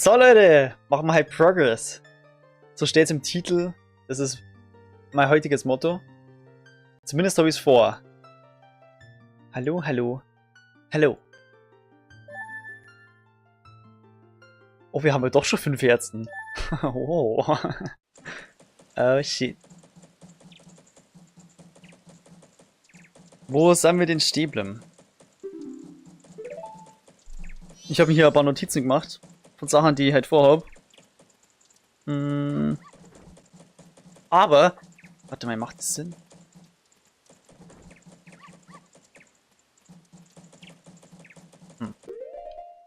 So Leute, machen wir halt Progress. So steht's im Titel. Das ist mein heutiges Motto. Zumindest habe ich's vor. Hallo, hallo, hallo. Oh, wir haben ja doch schon 5 Herzen. Oh. Oh shit. Wo sind wir denn stehen geblieben? Ich habe mir hier ein paar Notizen gemacht von Sachen, die ich halt vorhab. Aber, warte mal, macht das Sinn?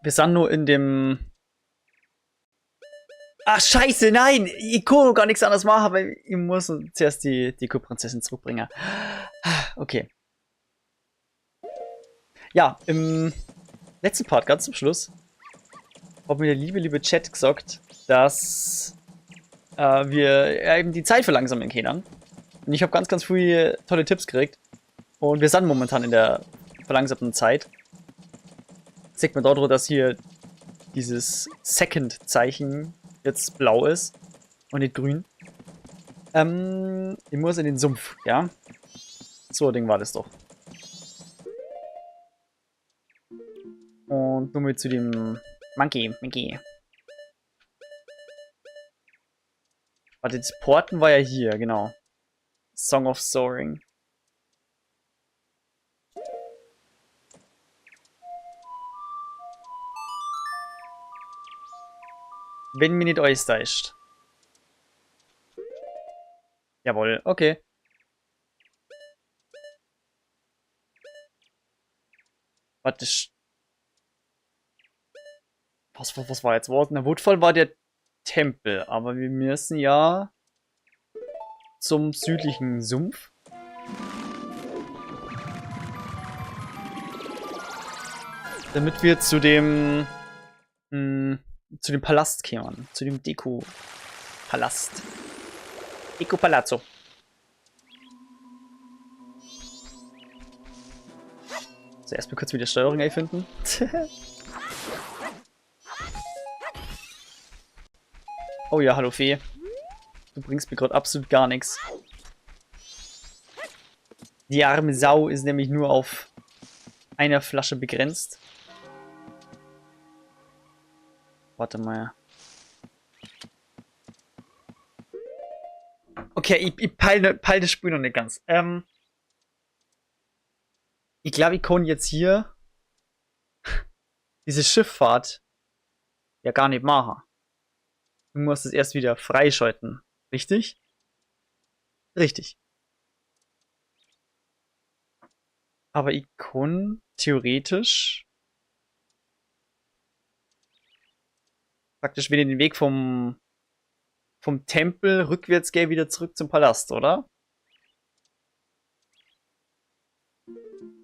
Wir sind nur in dem... Ach, scheiße, nein! Ich kann gar nichts anderes machen, weil ich muss zuerst die Deku-Prinzessin zurückbringen. Okay. Ja, im letzten Part, ganz zum Schluss, hat mir der liebe, liebe Chat gesagt, dass wir eben die Zeit verlangsamen können. Und ich habe ganz, ganz viele tolle Tipps gekriegt. Und wir sind momentan in der verlangsamten Zeit. Sieht man dort, dass hier dieses Second-Zeichen jetzt blau ist und nicht grün. Ich muss in den Sumpf, ja? So ein Ding war das doch. Und nun mal zu dem Monkey, Monkey. Warte, das Porten war ja hier, genau. Song of Soaring. Wenn mir nicht alles täuscht. Jawohl, okay. Warte, was war jetzt? Na, Woodfall war der Tempel, aber wir müssen ja zum südlichen Sumpf. Damit wir zu dem Palast kehren. Zu dem Deko-Palast. Deko-Palazzo. So, erstmal kurz wieder Steuerung einfinden. Oh ja, hallo Fee. Du bringst mir grad absolut gar nichts. Die arme Sau ist nämlich nur auf einer Flasche begrenzt. Warte mal. Okay, ich peil das Spiel noch nicht ganz. Ich glaube, ich kann jetzt hier diese Schifffahrt ja gar nicht machen. Du musst es erst wieder freischalten. Richtig? Richtig. Aber ich kann theoretisch praktisch wieder den Weg vom Tempel rückwärts gehe, wieder zurück zum Palast, oder?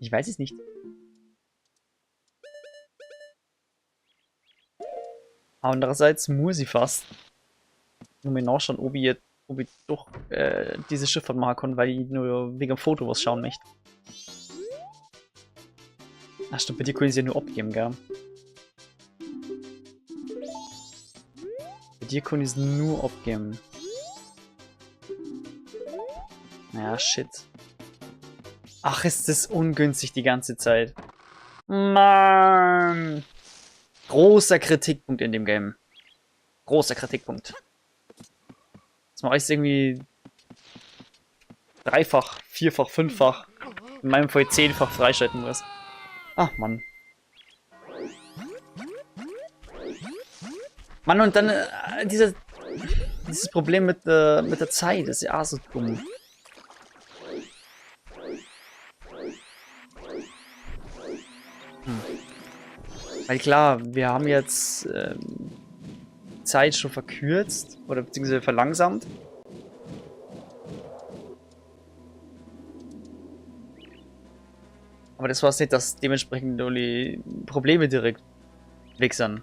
Ich weiß es nicht. Andererseits muss ich fast nur mal nachschauen, ob ich doch diese Schifffahrt machen kann, weil ich nur wegen dem Foto was schauen möchte. Ach stimmt, bei dir können sie ja nur abgeben, gell? Bei dir kann ich es nur abgeben. Ja, shit. Ach, ist das ungünstig die ganze Zeit. Mann! Großer Kritikpunkt in dem Game. Großer Kritikpunkt. Dass man alles irgendwie dreifach, vierfach, fünffach, in meinem Fall 10-fach freischalten muss. Ach, Mann. Mann, und dann dieses Problem mit der Zeit, das ist ja auch so dumm. Weil klar, wir haben jetzt Zeit schon verkürzt oder beziehungsweise verlangsamt. Aber das war's nicht, dass dementsprechend die Probleme direkt weg sind.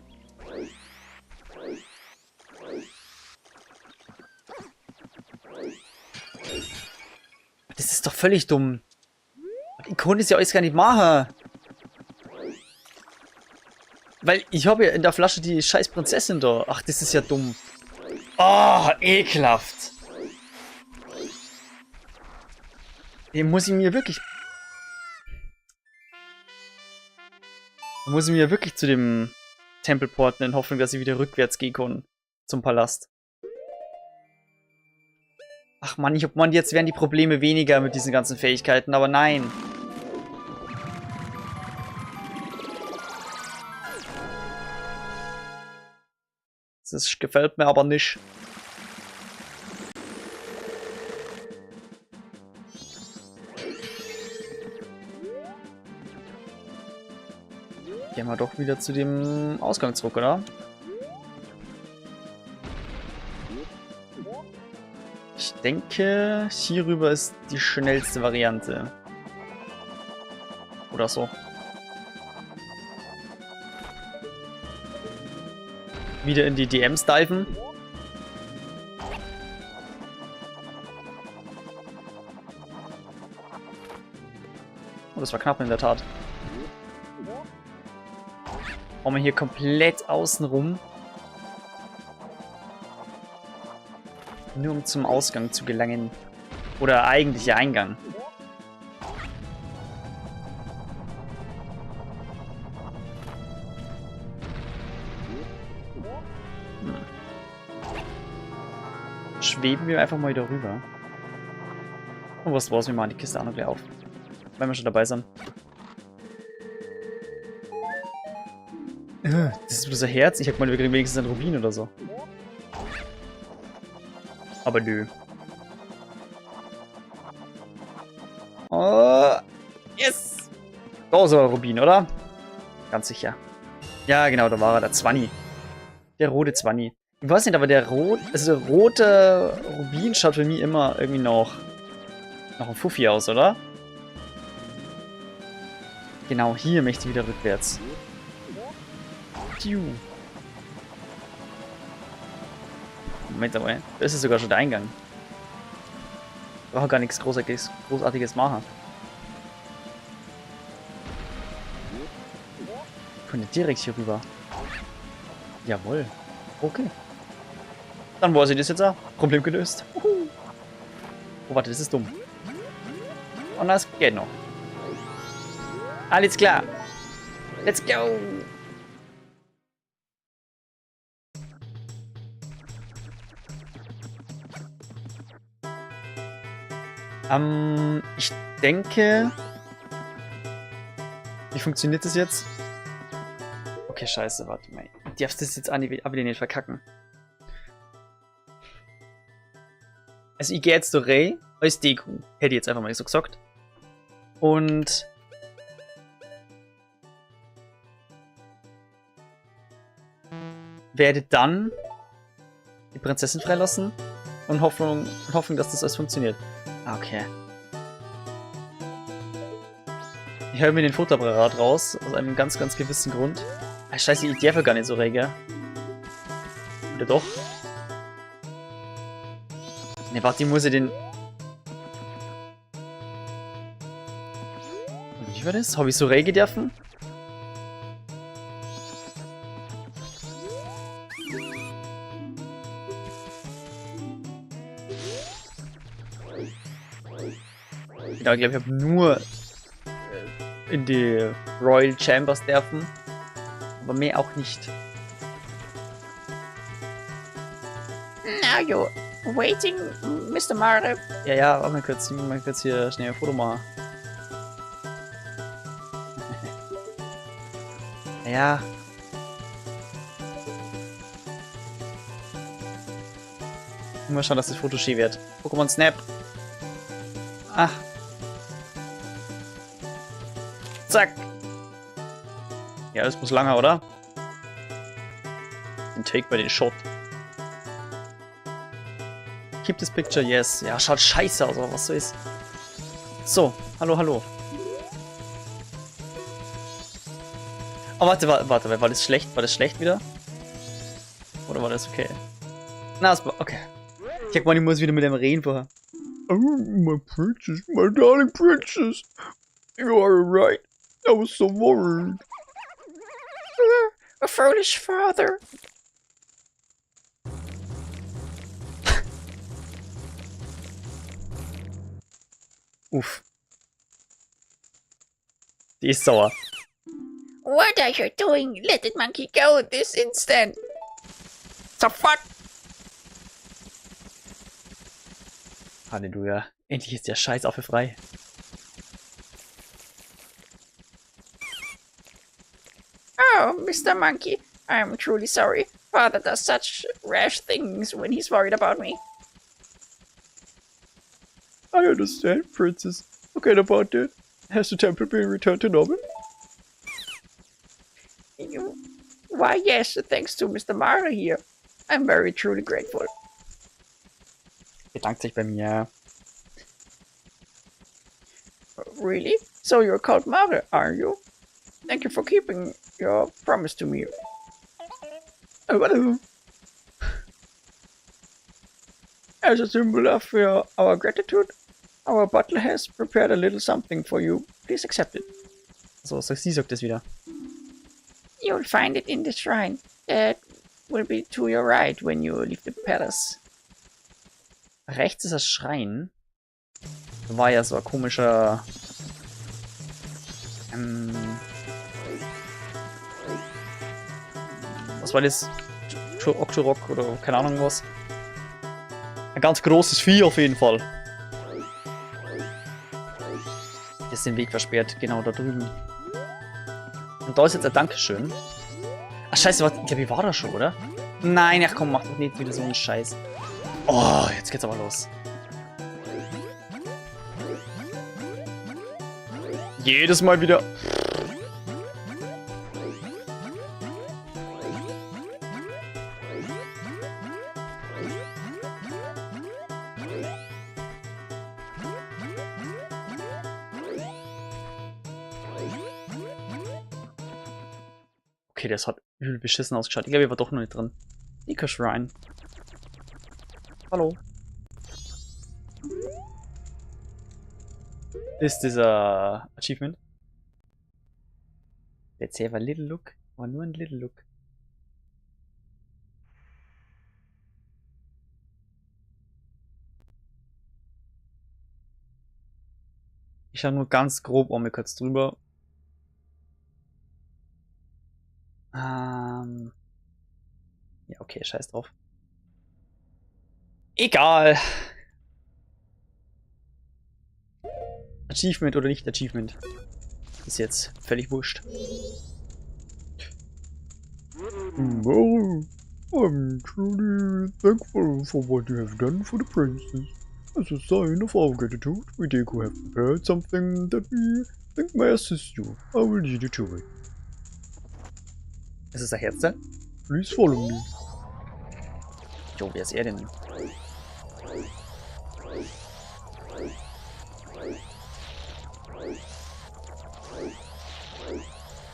Das ist doch völlig dumm. Ich konnte es ja alles gar nicht machen. Weil ich habe ja in der Flasche die scheiß Prinzessin da. Ach, das ist ja dumm. Oh, ekelhaft. Den muss ich mir wirklich... Da muss ich mir wirklich zu dem Tempel porten, in Hoffnung, dass ich wieder rückwärts gehen kann zum Palast. Ach man, ich hab, man, jetzt werden die Probleme weniger mit diesen ganzen Fähigkeiten, aber nein. Das gefällt mir aber nicht. Gehen wir doch wieder zu dem Ausgang zurück, oder? Ich denke, hierüber ist die schnellste Variante. Oder so. Wieder in die DMs diven. Oh, das war knapp in der Tat. Brauchen wir hier komplett außen rum. Nur um zum Ausgang zu gelangen. Oder eigentlicher Eingang. Schweben wir einfach mal wieder rüber. Und was war's, wir machen die Kiste auch noch gleich auf. Wenn wir schon dabei sind. Das ist bloß ein Herz. Ich hab mal, wir kriegen wenigstens einen Rubin oder so. Aber nö. Oh, yes! Da ist aber Rubin, oder? Ganz sicher. Ja, genau, da war er, der Zwanni. Der rote Zwanni. Ich weiß nicht, aber der rote Rubin schaut für mich immer irgendwie noch ein Fuffi aus, oder? Genau, hier möchte ich wieder rückwärts. Piu. Moment einmal, das ist sogar schon der Eingang. Ich brauche gar nichts Großartiges machen. Ich könnte direkt hier rüber. Jawohl. Okay. Dann weiß ich das jetzt auch. Problem gelöst. Uhu. Oh, warte, das ist dumm. Und das geht noch. Alles klar. Let's go. Ich denke... Wie funktioniert das jetzt? Okay, scheiße, warte mal. Ich darf das jetzt auch wieder nicht verkacken. Also ich gehe jetzt zu Ray als Deku. Hätte ich jetzt einfach mal so gesagt. Und... werde dann die Prinzessin freilassen und hoffen, dass das alles funktioniert. Okay. Ich höre mir den Fotoapparat raus, aus einem ganz, ganz gewissen Grund. Ah, scheiße, ich darf ja gar nicht so rege. Oder doch? Ne, warte, ich muss ja den... Wie war das? Habe ich so rege dürfen? Genau, ich glaube, ich habe nur in die Royal Chambers dürfen. Aber mehr auch nicht. Now you're waiting, Mr. Mario. Ja, ja, warte mal kurz, ich muss mal kurz hier schnell ein Foto machen. Ja. Mal schauen, dass das Foto schön wird. Pokémon Snap. Ach. Zack. Ja, das muss lange, oder? Den Take bei den Shot. Keep this picture, yes. Ja, schaut scheiße aus, aber was so ist. So, hallo, hallo. Oh, warte, warte, war das schlecht? War das schlecht wieder? Oder war das okay? Na, es war okay. Ich hab mal, ich muss wieder mit dem reden vorher. Oh, my princess, my darling princess. You are right. I was so worried. A foolish father. Uff. Die ist sauer. What are you doing? Let that monkey go this instant. Sofort. Halleluja. Endlich ist der Scheißaffe frei. Oh, Mr. Monkey, I'm truly sorry. Father does such rash things when he's worried about me. I understand, Princess. Forget about that. Has the temple been returned to normal? Why, yes, thanks to Mr. Mare here. I'm very truly grateful. Bedankt sich bei mir. Really? So you're called Mare, are you? Thank you for keeping your promise to me. Oh, hello. As a symbol of our gratitude, our butler has prepared a little something for you. Please accept it. So, sie sagt das wieder. You'll find it in the shrine. That will be to your right when you leave the palace. Rechts ist das Schrein. Da war ja so ein komischer... was war das? Octorok oder keine Ahnung was. Ein ganz großes Vieh auf jeden Fall. Das ist den Weg versperrt, genau da drüben. Und da ist jetzt ein Dankeschön. Ach scheiße, warte, ich glaube, ich war da schon, oder? Nein, ach komm, mach doch nicht wieder so einen Scheiß. Oh, jetzt geht's aber los. Jedes Mal wieder. Okay, das hat übel beschissen ausgeschaut. Ich glaube, ich war doch noch nicht drin. Deku Shrine. Hallo. Ist dieser Achievement? Let's have a little look. Aber nur ein little look. Ich schaue nur ganz grob einmal kurz drüber. Ja, okay, scheiß drauf. Egal. Achievement oder nicht Achievement. Ist jetzt völlig wurscht. Well, I'm truly thankful for what you have done for the princess. As a sign of our gratitude, we Deku have prepared something that we think may assist you. I will lead you to it. Ist es ein Herz? Please follow me. Jo, wer ist er denn?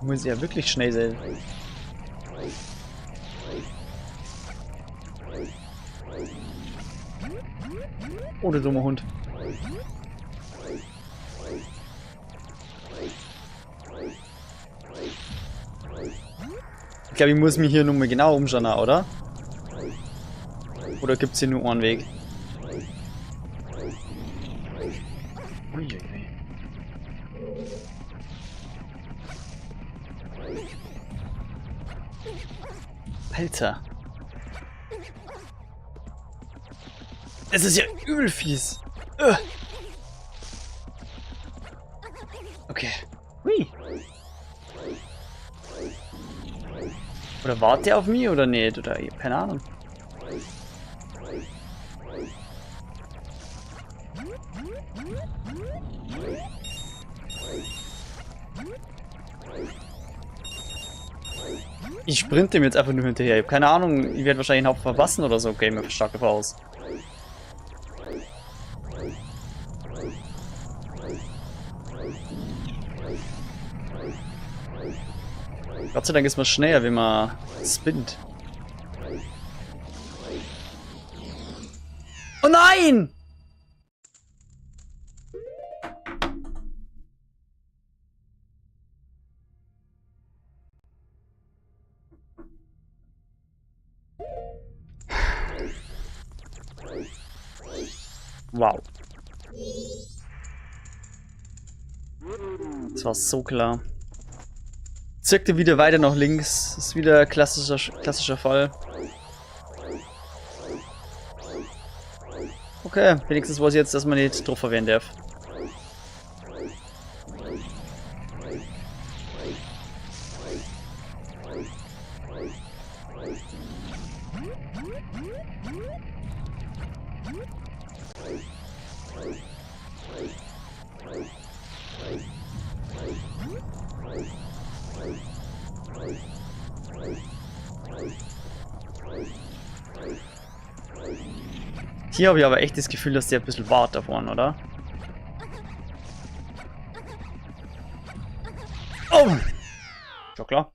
Muss ja wirklich schnell sein. Oh, der dumme Hund. Ich glaube, ich muss mich hier nochmal genau umschauen, oder? Oder gibt's hier nur einen Weg? Uiuiui. Alter. Es ist ja übel fies. Ugh. Okay. Hui. Oder wartet der auf mich oder nicht? Oder ich hab keine Ahnung. Ich sprinte ihm jetzt einfach nur hinterher. Ich hab keine Ahnung, ich werde wahrscheinlich einen Haufen verpassen oder so. Okay, mir stark davor aus. Gott sei Dank ist man schneller, wenn man spinnt. Oh nein! Wow. Das war so klar. Zirkte wieder weiter nach links. Das ist wieder klassischer Fall. Okay, wenigstens weiß ich jetzt, dass man nicht drauf verwehren darf. Hier habe ich aber echt das Gefühl, dass der ein bisschen wart da vorne, oder? Oh! Ja klar.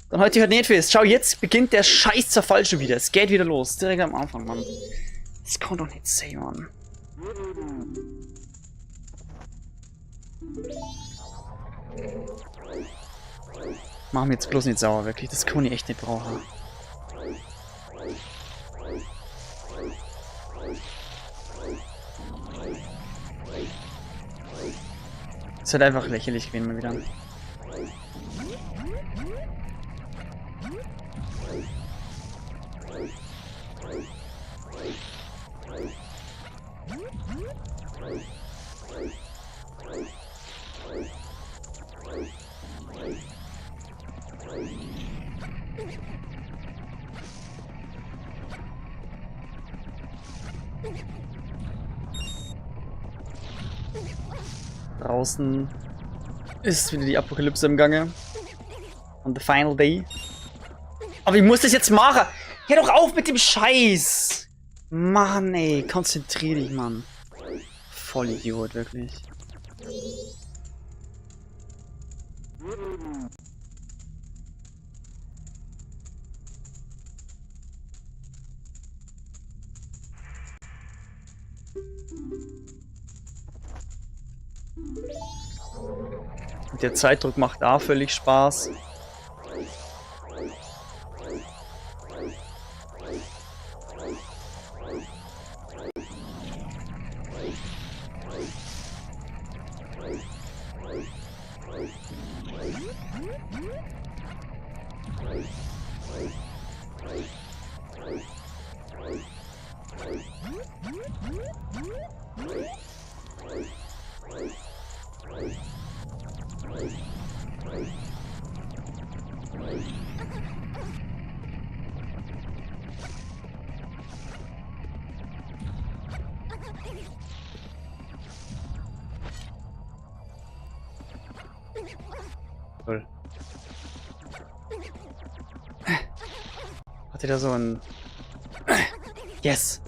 Dann halt dich halt nicht fest. Schau, jetzt beginnt der scheiß Zerfall schon wieder. Es geht wieder los. Direkt am Anfang, Mann. Das kann doch nicht sein, Mann. Mach mir jetzt bloß nicht sauer, wirklich. Das kann ich echt nicht brauchen. Ist halt einfach lächerlich gewesen mal wieder. Draußen ist wieder die Apokalypse im Gange. On the final day. Aber ich muss das jetzt machen. Hör doch auf mit dem Scheiß. Mann, ey. Konzentrier dich, Mann. Vollidiot, wirklich. Der Zeitdruck macht da völlig Spaß. Toll. Hat er da so ein... Yes!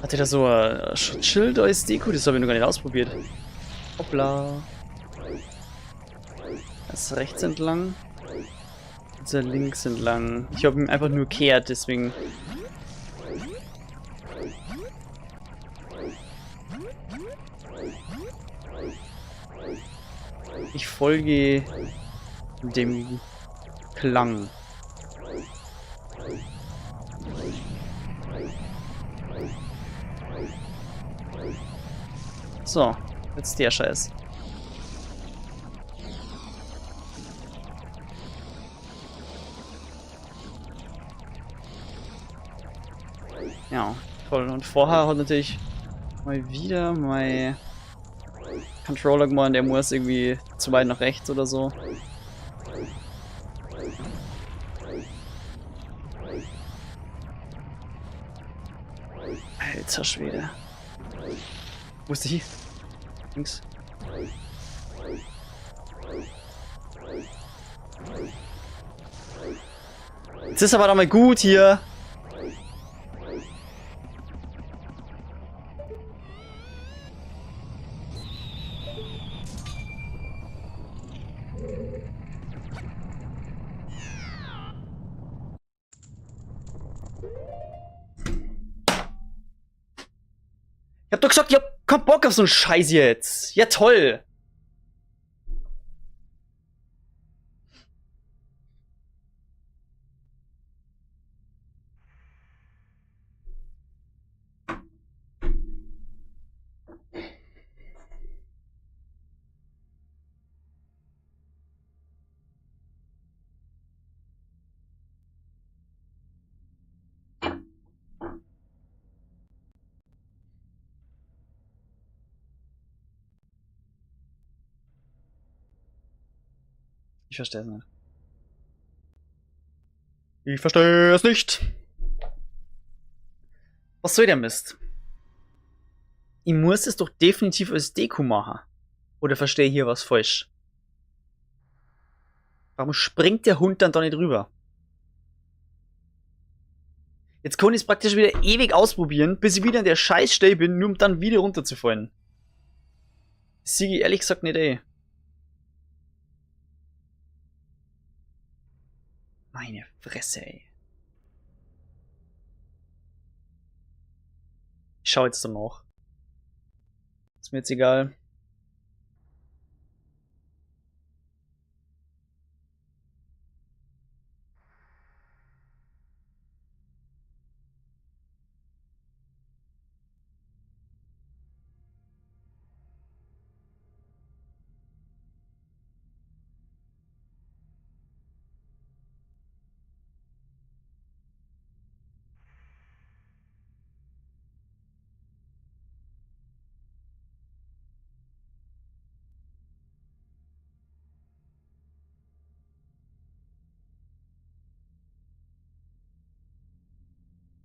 Hat er da so ein Schutzschild als Deko? Das habe ich noch gar nicht ausprobiert. Hoppla. Das ist rechts entlang. Das ist links entlang. Ich habe ihn einfach nur kehrt, deswegen... Ich folge dem Klang. So, jetzt der Scheiß. Ja, toll. Und vorher hat natürlich mal wieder mein Controller gemacht, der muss irgendwie zu weit nach rechts oder so. Alter Schwede. Wo ist der hier? Links. Jetzt ist aber doch mal gut hier. Ich hab doch gesagt, ich hab keinen Bock auf so einen Scheiß jetzt. Ja, toll. Ich verstehe es nicht. Ich verstehe es nicht. Was soll der Mist? Ich muss es doch definitiv als Deku machen. Oder verstehe ich hier was falsch? Warum springt der Hund dann da nicht rüber? Jetzt kann ich es praktisch wieder ewig ausprobieren, bis ich wieder in der Scheißstelle bin, nur um dann wieder runterzufallen. Das sehe ich ehrlich gesagt nicht, ey. Meine Fresse, ey. Ich schau jetzt danach. Ist mir jetzt egal.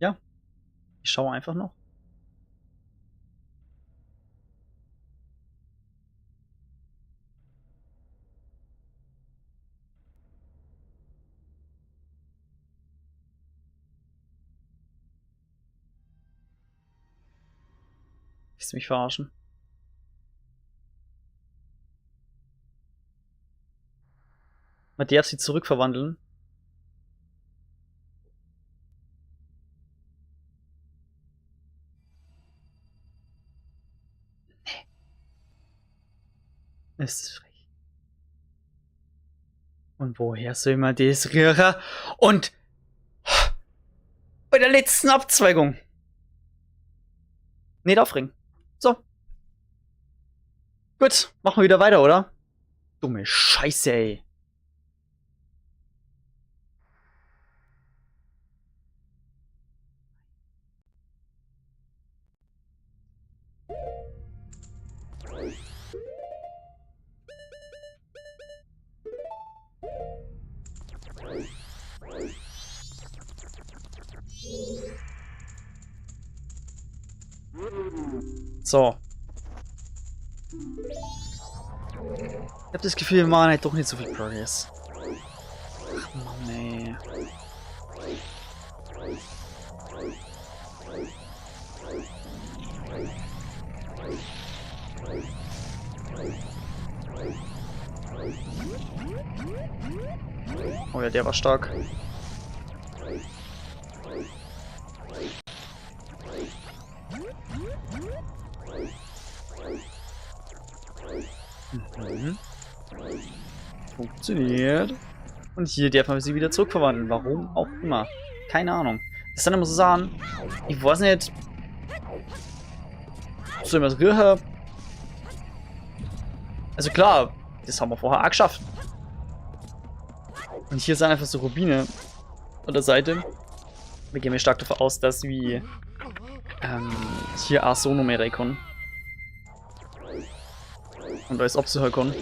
Ja, ich schaue einfach noch. Willst du mich verarschen? Man darf sie zurückverwandeln. Es ist frech. Und woher soll man das rühren? Und bei der letzten Abzweigung. Nicht aufregen. So. Gut, machen wir wieder weiter, oder? Dumme Scheiße, ey. So. Ich hab das Gefühl, wir machen halt doch nicht so viel Progress. Ach Mann, ey. Oh ja, der war stark. Mhm. Funktioniert. Und hier darf man sie wieder zurückverwandeln. Warum auch immer. Keine Ahnung. Das sind immer so Sachen. Ich weiß nicht. Soll ich was rühren? Also klar, das haben wir vorher auch geschafft. Und hier sind einfach so Rubine an der Seite. Wir gehen mir stark davon aus, dass wir hier auch so noch mehr reinkommen. Und alles abzuhalten.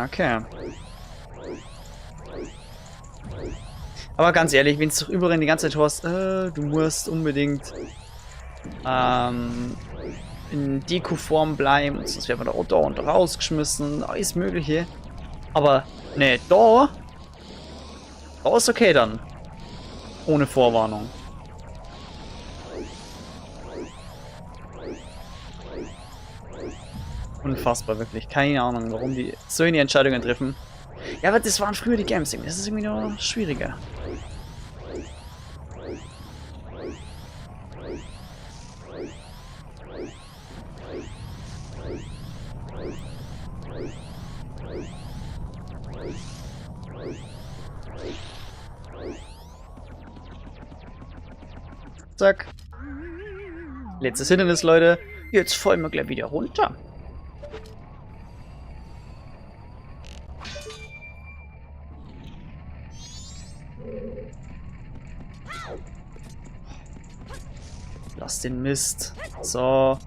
Okay. Aber ganz ehrlich, wenn es doch überall die ganze Zeit hast, du musst unbedingt in Deko-Form bleiben, sonst werden wir da auch da und rausgeschmissen, alles Mögliche. Aber ne, da ist okay dann. Ohne Vorwarnung. Unfassbar, wirklich. Keine Ahnung, warum die so eine Entscheidungen treffen. Ja, aber das waren früher die Games. Das ist irgendwie noch schwieriger. Zack. Letztes Hindernis, Leute. Jetzt fallen wir gleich wieder runter. den Mist. So.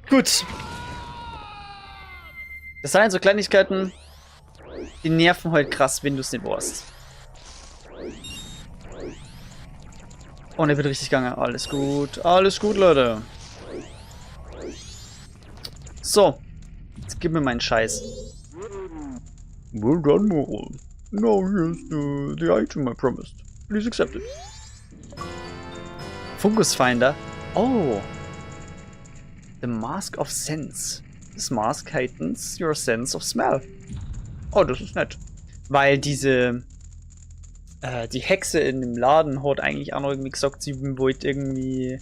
Gut. Das sind halt so Kleinigkeiten, die nerven halt krass, wenn du's nicht weißt. Oh, ne, wird richtig gegangen. Alles gut. Alles gut, Leute. So. Jetzt gib mir meinen Scheiß. Well done, Moro. Now here's the item I promised. Please accept it. Fungus Finder. Oh. The Mask of Sense. This mask heightens your sense of smell. Oh, das ist nett. Weil die Hexe in dem Laden hat eigentlich auch noch irgendwie gesagt, sie wollte irgendwie...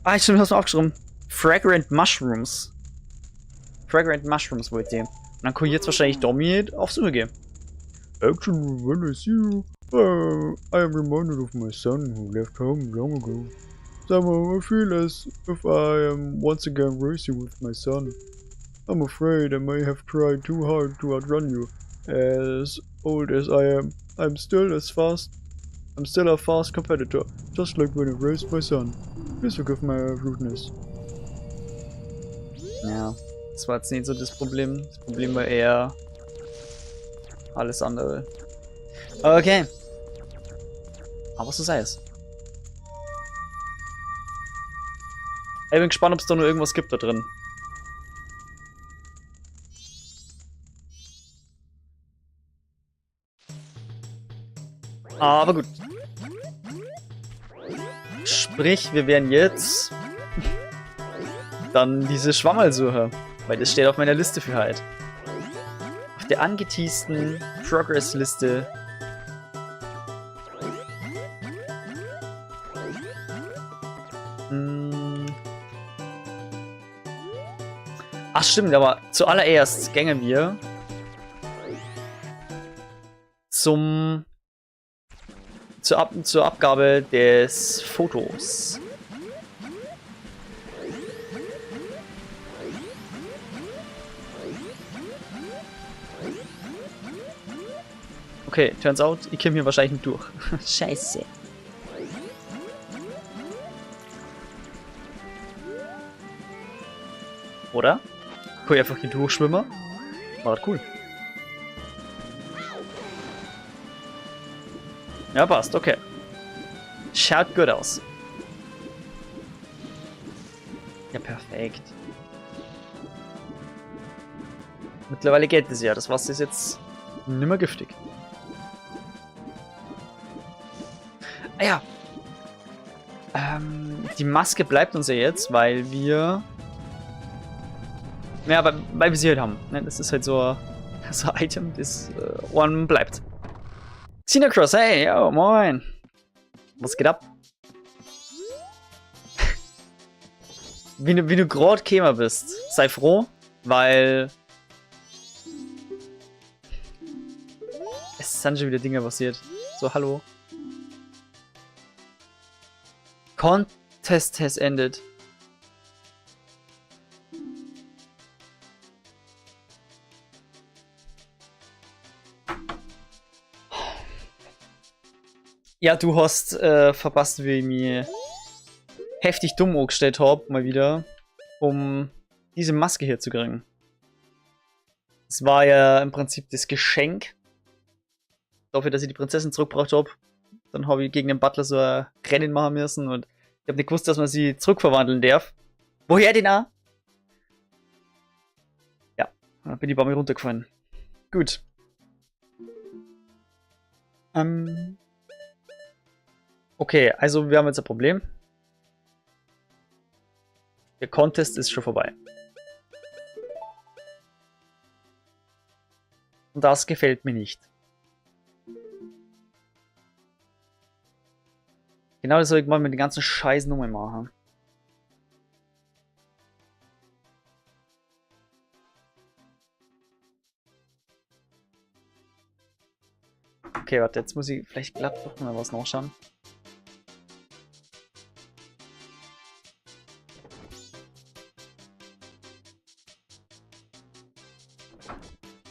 Ah, stimmt, hast du aufgeschrieben. Fragrant Mushrooms. Fragrant Mushrooms wollte die. Und dann kann ich jetzt wahrscheinlich damit auf Suche gehen. Actually, when I see you, I am reminded of my son who left home long ago. Somehow I feel as if I am once again racing with my son. I'm afraid I may have tried too hard to outrun you. As old as I am, I'm still as fast. I'm still a fast competitor, just like when I raced my son. Please forgive my rudeness. Ja, das war jetzt nicht so das Problem. Das Problem war eher alles andere. Okay. Aber so sei es. Ich bin gespannt, ob's da noch irgendwas gibt da drin. Aber gut. Sprich, wir werden jetzt dann diese Schwammerl suchen. Weil das steht auf meiner Liste für heute. Auf der angeteasten Progress-Liste. Ach stimmt, aber zuallererst gängen wir zur Abgabe des Fotos. Okay, turns out, ich komme hier wahrscheinlich nicht durch. Scheiße. Oder? Kann ich einfach hier durchschwimmen? War cool. Ja, passt, okay. Schaut gut aus. Ja, perfekt. Mittlerweile geht es ja. Das Wasser ist jetzt nimmer giftig. Ah ja. Die Maske bleibt uns ja jetzt, weil wir... Ja, weil wir sie halt haben. Ne? Das ist halt so ein Item, das one bleibt. Xenocross, hey, yo, moin. Was geht ab? Wie du grad gekommen bist, sei froh, weil es sind schon wieder Dinge passiert. So, hallo. Contest has ended. Ja, du hast verpasst, wie ich mich heftig dumm angestellt hab, mal wieder, um diese Maske hier zu kriegen. Es war ja im Prinzip das Geschenk dafür, dass ich die Prinzessin zurückgebracht hab. Dann hab ich gegen den Butler so ein Rennen machen müssen und ich hab nicht gewusst, dass man sie zurückverwandeln darf. Woher denn auch? Ja, dann bin ich bei mir runtergefallen. Gut. Okay, also wir haben jetzt ein Problem. Der Contest ist schon vorbei. Und das gefällt mir nicht. Genau das soll ich mal mit den ganzen Scheiß nochmal machen. Okay, warte, jetzt muss ich vielleicht glatt doch mal was nachschauen.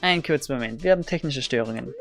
Einen kurzen Moment, wir haben technische Störungen.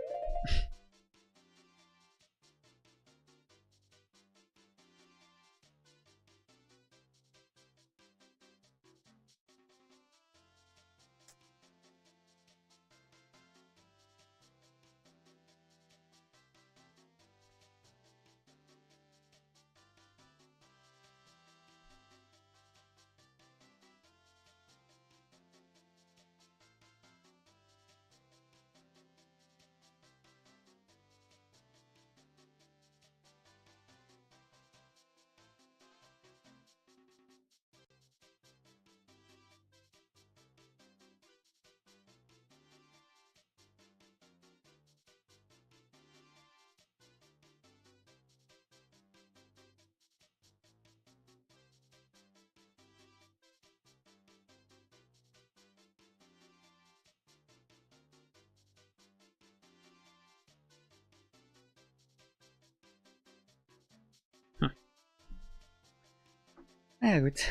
Na ja, gut.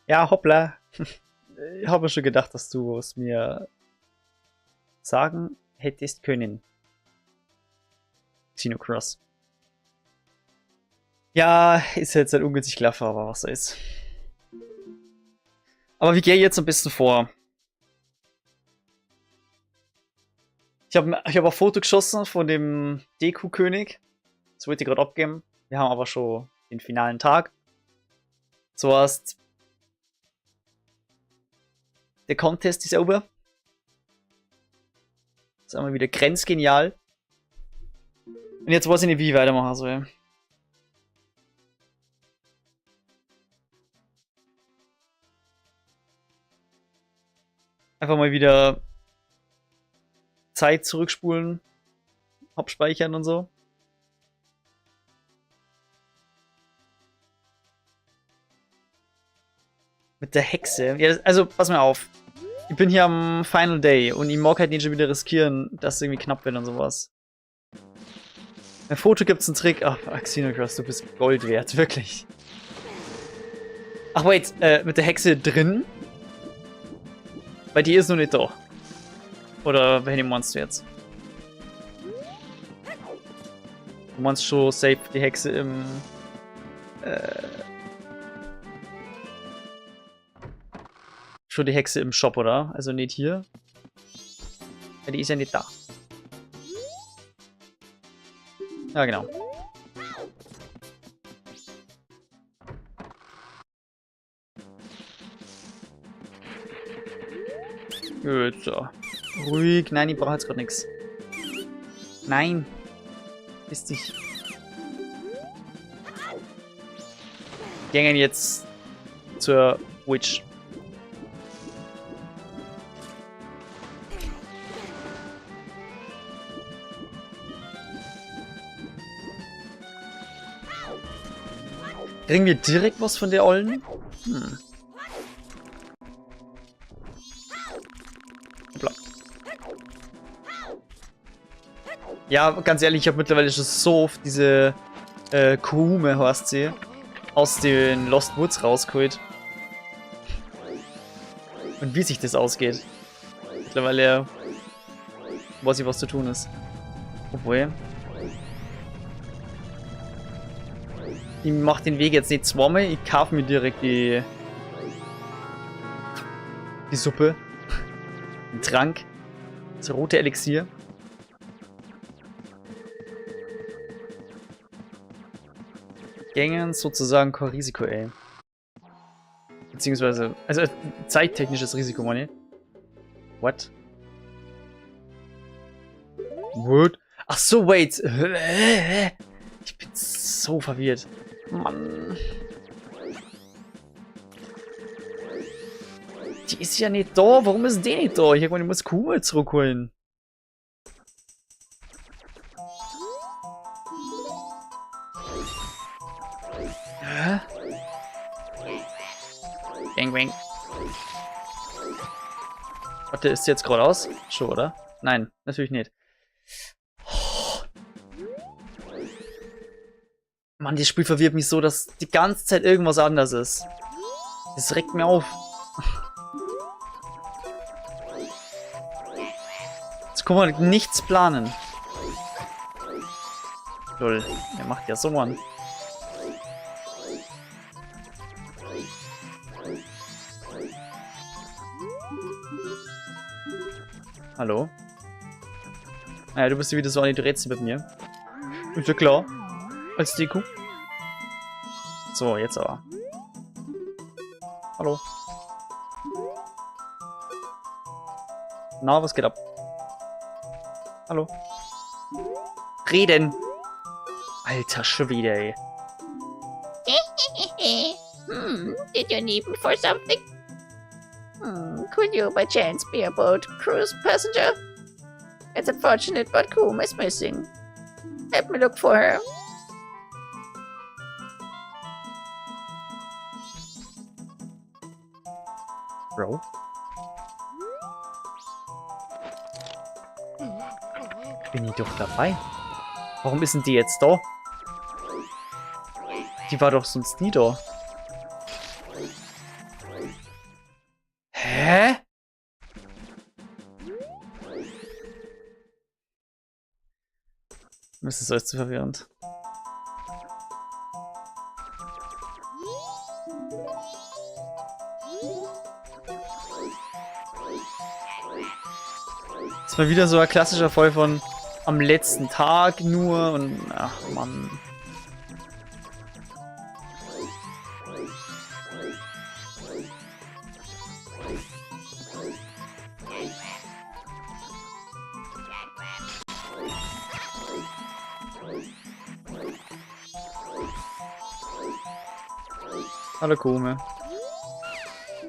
Ja, hoppla. Ich habe schon gedacht, dass du es mir sagen hättest können. Xenocross. Ja, ist jetzt halt ungünstig gelaufen, aber was soll's. Aber wie gehe ich jetzt am besten vor? Ich hab ein Foto geschossen von dem Deku-König. Das wollte ich gerade abgeben. Wir haben aber schon den finalen Tag. Zuerst, der Contest ist over. Das ist einmal wieder grenzgenial. Und jetzt weiß ich nicht, wie ich weitermachen soll. Einfach mal wieder Zeit zurückspulen, abspeichern und so. Mit der Hexe. Ja, also, pass mal auf. Ich bin hier am Final Day und ich mag halt nicht schon wieder riskieren, dass es irgendwie knapp wird und sowas. Ein Foto gibt's einen Trick. Ach, Xenocross, du bist Gold wert, wirklich. Ach, wait, mit der Hexe drin? Weil die ist noch nicht da. Oder wen meinst du jetzt? Du meinst schon safe die Hexe im... schon die Hexe im Shop, oder? Also nicht hier. Ja, die ist ja nicht da. Ja, genau. Gut, so. Ruhig. Nein, ich brauche jetzt gerade nix. Nein. Piss dich. Gängen jetzt zur Witch. Kriegen wir direkt was von der Ollen? Hm. Hoppla. Ja, ganz ehrlich, ich habe mittlerweile schon so oft diese Krume, heißt sie, aus den Lost Woods rausgeholt. Und wie sich das ausgeht. Mittlerweile weiß ich, was zu tun ist. Obwohl. Ich mach den Weg jetzt nicht zweimal, ich kaufe mir direkt die Suppe. Den Trank. Das rote Elixier. Gängen sozusagen kein Risiko, ey. Beziehungsweise, also zeittechnisches Risiko, meine ich. What? What? Ach so, wait. Ich bin so verwirrt. Mann. Die ist ja nicht da. Warum ist die nicht da? Ich muss Kuhmel zurückholen. Hä? Bang, bang. Warte, ist sie jetzt geradeaus? Schon, oder? Nein, natürlich nicht. Mann, das Spiel verwirrt mich so, dass die ganze Zeit irgendwas anders ist. Das regt mir auf. Jetzt kann man nichts planen. Lol, der macht ja so, Mann. Hallo? Naja, du bist wieder so an die Rätsel mit mir. Ist ja klar. Als Deku. So, jetzt aber. Hallo. Na, was geht ab? Hallo. Reden! Alter Schwede, ey. Did you need me for something? Could you by chance be a boat cruise passenger? It's unfortunate, but Kuma is missing. Help me look for her. Bro. Bin ich doch dabei. Warum ist denn die jetzt da? Die war doch sonst nie da. Hä? Das ist alles zu verwirrend. Das ist mal wieder so ein klassischer Fall von am letzten Tag nur und ach Mann. Hallo Koume.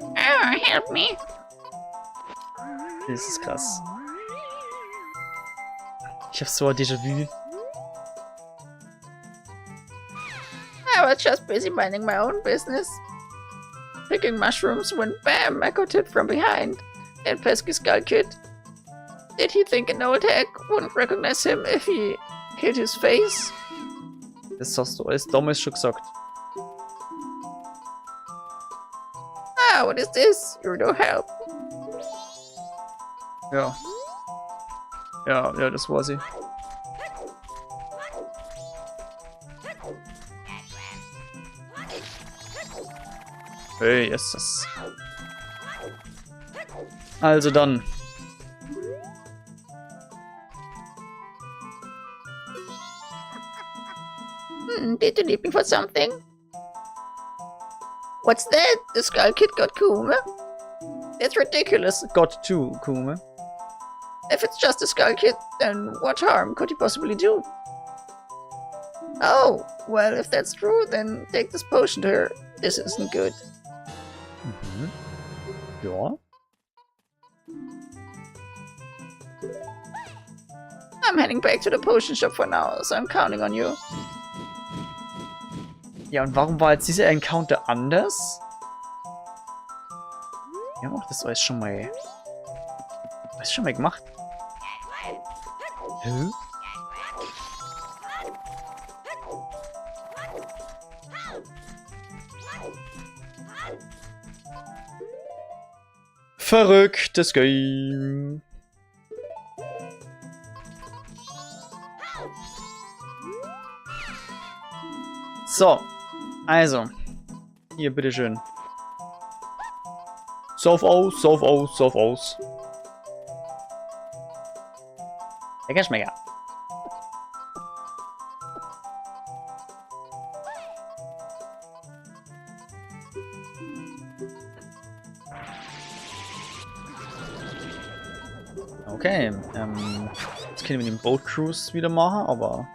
Oh, help me. Das ist krass. Ich hab so ein Déjà-vu. I was just busy minding my own business, picking mushrooms, when bam, I got hit from behind. That pesky Skull Kid. Did he think an old hag wouldn't recognize him if he hid his face? Das hast du alles damals schon gesagt. Ah, what is this? You're no help. Ja. Ja, das war sie. Hey, ist das. Also dann. Did you need me for something? What's that? The Skull Kid got Koume? That's ridiculous. Got to, Koume. If it's just a Skull Kid, then what harm could he possibly do? Oh, well, if that's true, then take this potion to her. This isn't good. Ja. I'm heading back to the potion shop for now, so I'm counting on you. Ja, und warum war jetzt dieser Encounter anders? Wir haben auch das alles schon mal gemacht. Hä? Verrücktes Game. So, also, hier, bitteschön. Sauf aus, sauf aus, sauf aus. Lecker Schmecker. Okay, das können wir mit dem Boat Cruise wieder machen, aber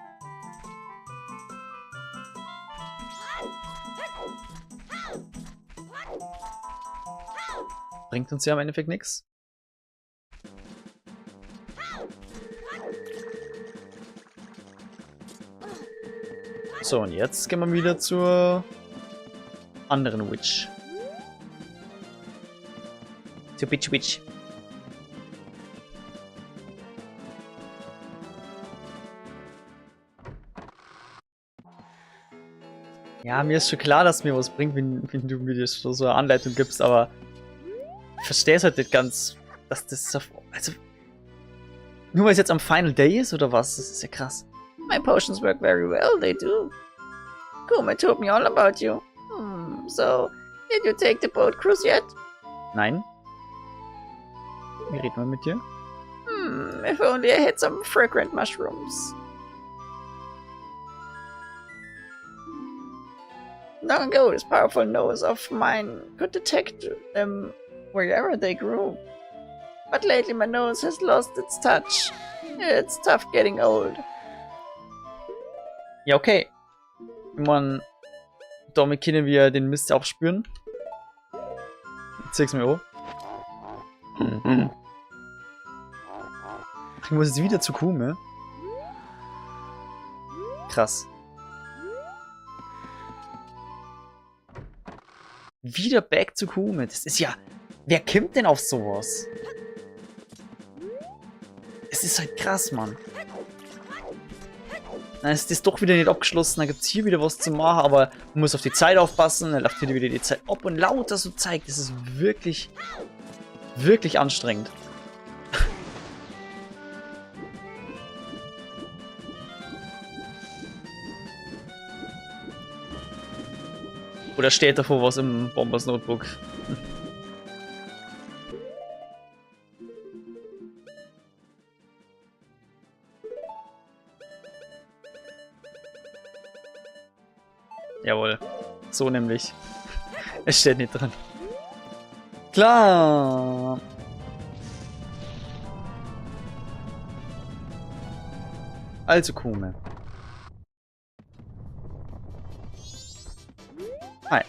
bringt uns ja im Endeffekt nix. So, und jetzt gehen wir wieder zur anderen Witch. Zur Bitch Witch. Ja, mir ist schon klar, dass mir was bringt, wenn du mir so eine Anleitung gibst, aber ich verstehe es halt nicht ganz, dass das so, also, nur weil es jetzt am Final Day ist oder was? Das ist ja krass. My potions work very well, they do. Koume told me all about you. So, did you take the boat cruise yet? Nein. Wie reden wir mit dir? If only I had some fragrant mushrooms. Long ago, this powerful nose of mine could detect them wherever they grew. But lately my nose has lost its touch. It's tough getting old. Ja, okay. Ich mein, damit können wir den Mist aufspüren. Zeig's mir an. Ich muss jetzt wieder zu Koume. Krass. Wieder back zu Koume. Das ist ja... Wer kommt denn auf sowas? Es ist halt krass, Mann. Dann ist das doch wieder nicht abgeschlossen, dann gibt es hier wieder was zu machen, aber man muss auf die Zeit aufpassen, dann läuft hier wieder die Zeit ab und lauter so zeigt. Das ist wirklich, wirklich anstrengend. Oder steht davor was im Bombers Notebook? Jawohl. So nämlich. Es steht nicht drin. Klar. Also Koume. Hi.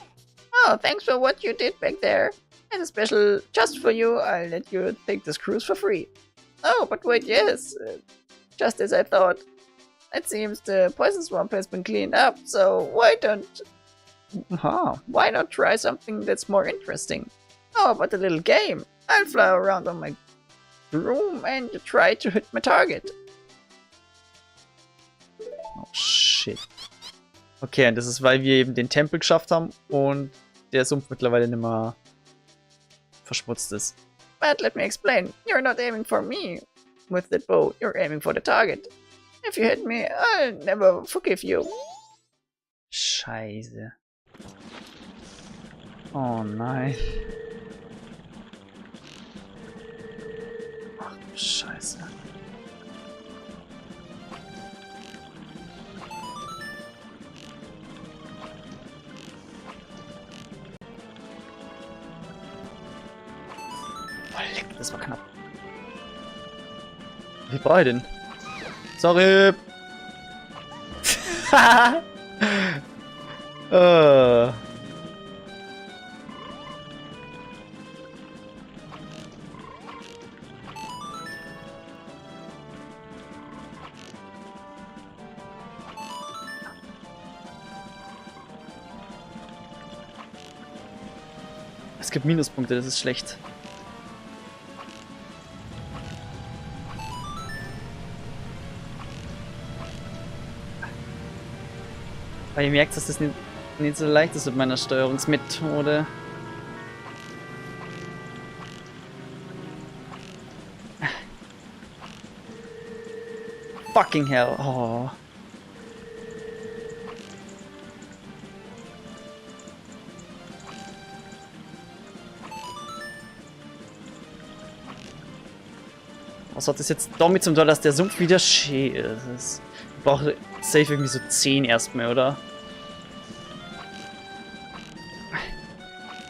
Oh, thanks for what you did back there. As a special just for you, I'll let you take this cruise for free. Oh, but wait, yes. Just as I thought. It seems the poison swamp has been cleaned up, so why don't Aha. why not try something that's more interesting? How about a little game? I'll fly around on my broom and you try to hit my target. Oh shit. Okay, und das ist, weil wir eben den Tempel geschafft haben und der Sumpf mittlerweile nicht mehr verschmutzt ist. But let me explain. You're not aiming for me with that bow, you're aiming for the target. If you hit me, I'll never forgive you. Scheiße. Oh nein. Ach du Scheiße. Oh, leck, das war knapp. Wie brauche ich denn? Sorry. Äh. Es gibt Minuspunkte, das ist schlecht. Weil ihr merkt, dass das nicht so leicht ist mit meiner Steuerungsmethode. Fucking hell. Oh. Was hat das jetzt damit zum tun, dass der Sumpf wieder schön ist? Ich brauche safe irgendwie so 10 erstmal, oder?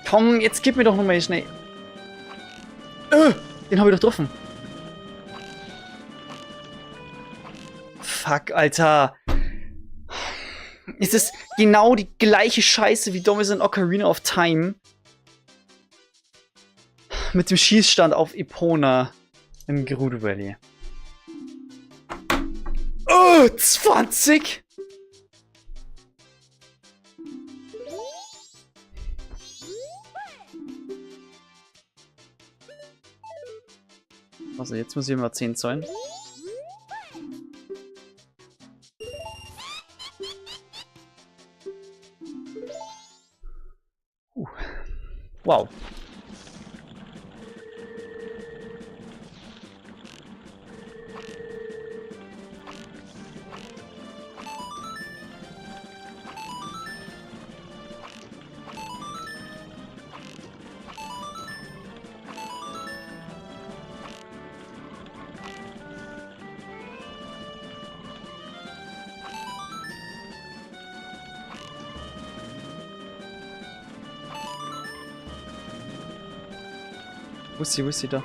Komm, jetzt gib mir doch nochmal schnell. Den habe ich doch getroffen. Fuck, Alter. Es ist genau die gleiche Scheiße wie damals in Ocarina of Time. Mit dem Schießstand auf Epona im Gerudo Valley. Oh, 20! Also jetzt muss ich immer 10 zahlen. Wow. Wo ist sie da?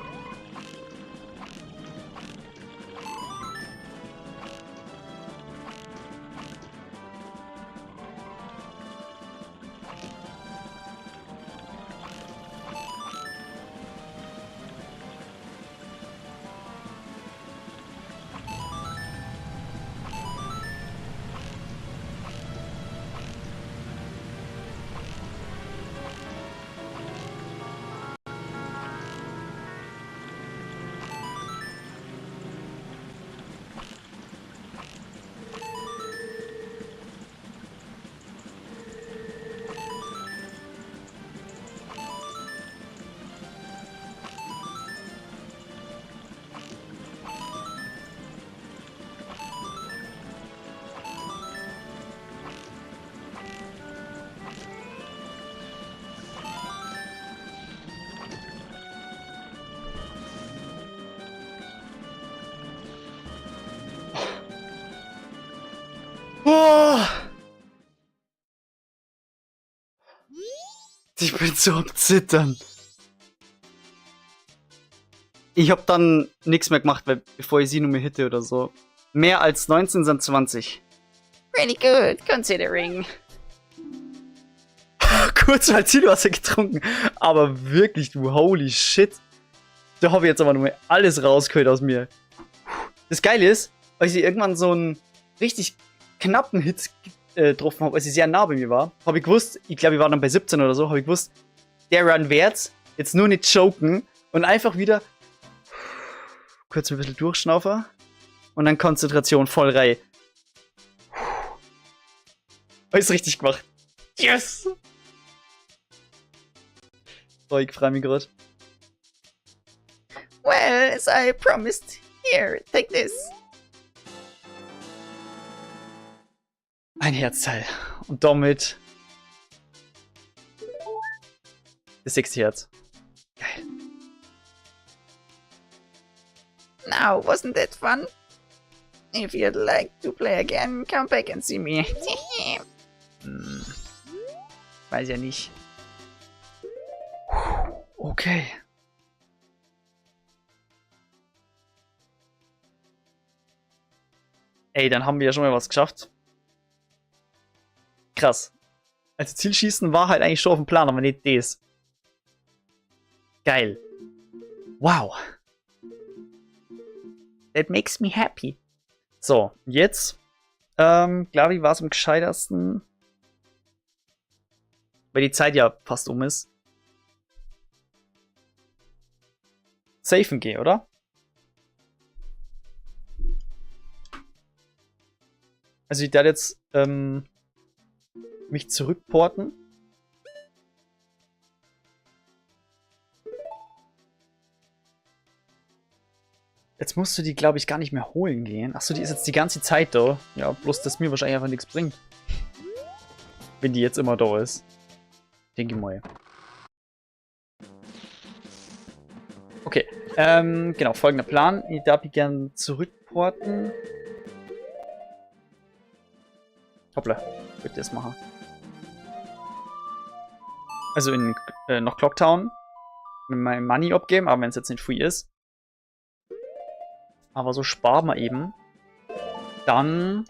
Ich bin so am Zittern. Ich hab dann nichts mehr gemacht, weil bevor ich sie nur mehr hitte oder so. Mehr als 19 sind 20. Pretty good, considering. Kurz mal Zielwasser getrunken. Aber wirklich, du holy shit. Da habe ich jetzt aber nur alles rausgeholt aus mir. Das Geile ist, als ich irgendwann so einen richtig knappen Hit getroffen habe, als sie sehr nah bei mir war, habe ich gewusst, ich glaube, ich war dann bei 17 oder so, habe ich gewusst, der Run wird's, jetzt nur nicht choken und einfach wieder kurz ein bisschen durchschnaufen und dann Konzentration voll rein. Alles richtig gemacht. Yes! Oh, ich freue mich gerade. Well, as I promised, here, take this. Ein Herzteil. Und damit das sechste Herz. Geil. Now, wasn't that fun? If you'd like to play again, come back and see me. Weiß ja nicht. Okay. Ey, dann haben wir ja schon mal was geschafft. Krass. Also Zielschießen war halt eigentlich schon auf dem Plan, aber nicht das. Geil. Wow. That makes me happy. So, jetzt, glaube ich, war es am gescheitersten, weil die Zeit ja fast um ist. Safen gehen, oder? Also ich werde jetzt mich zurückporten. Jetzt musst du die, glaube ich, gar nicht mehr holen gehen. Achso, die ist jetzt die ganze Zeit da. Ja, bloß, dass mir wahrscheinlich einfach nichts bringt. Wenn die jetzt immer da ist. Denke ich mal. Okay, genau, folgender Plan. Ich darf die gern zurückporten. Hoppla, würde das machen. Also in noch Clocktown. Mit meinem Money abgeben, aber wenn es jetzt nicht free ist. Aber so sparen wir eben. Dann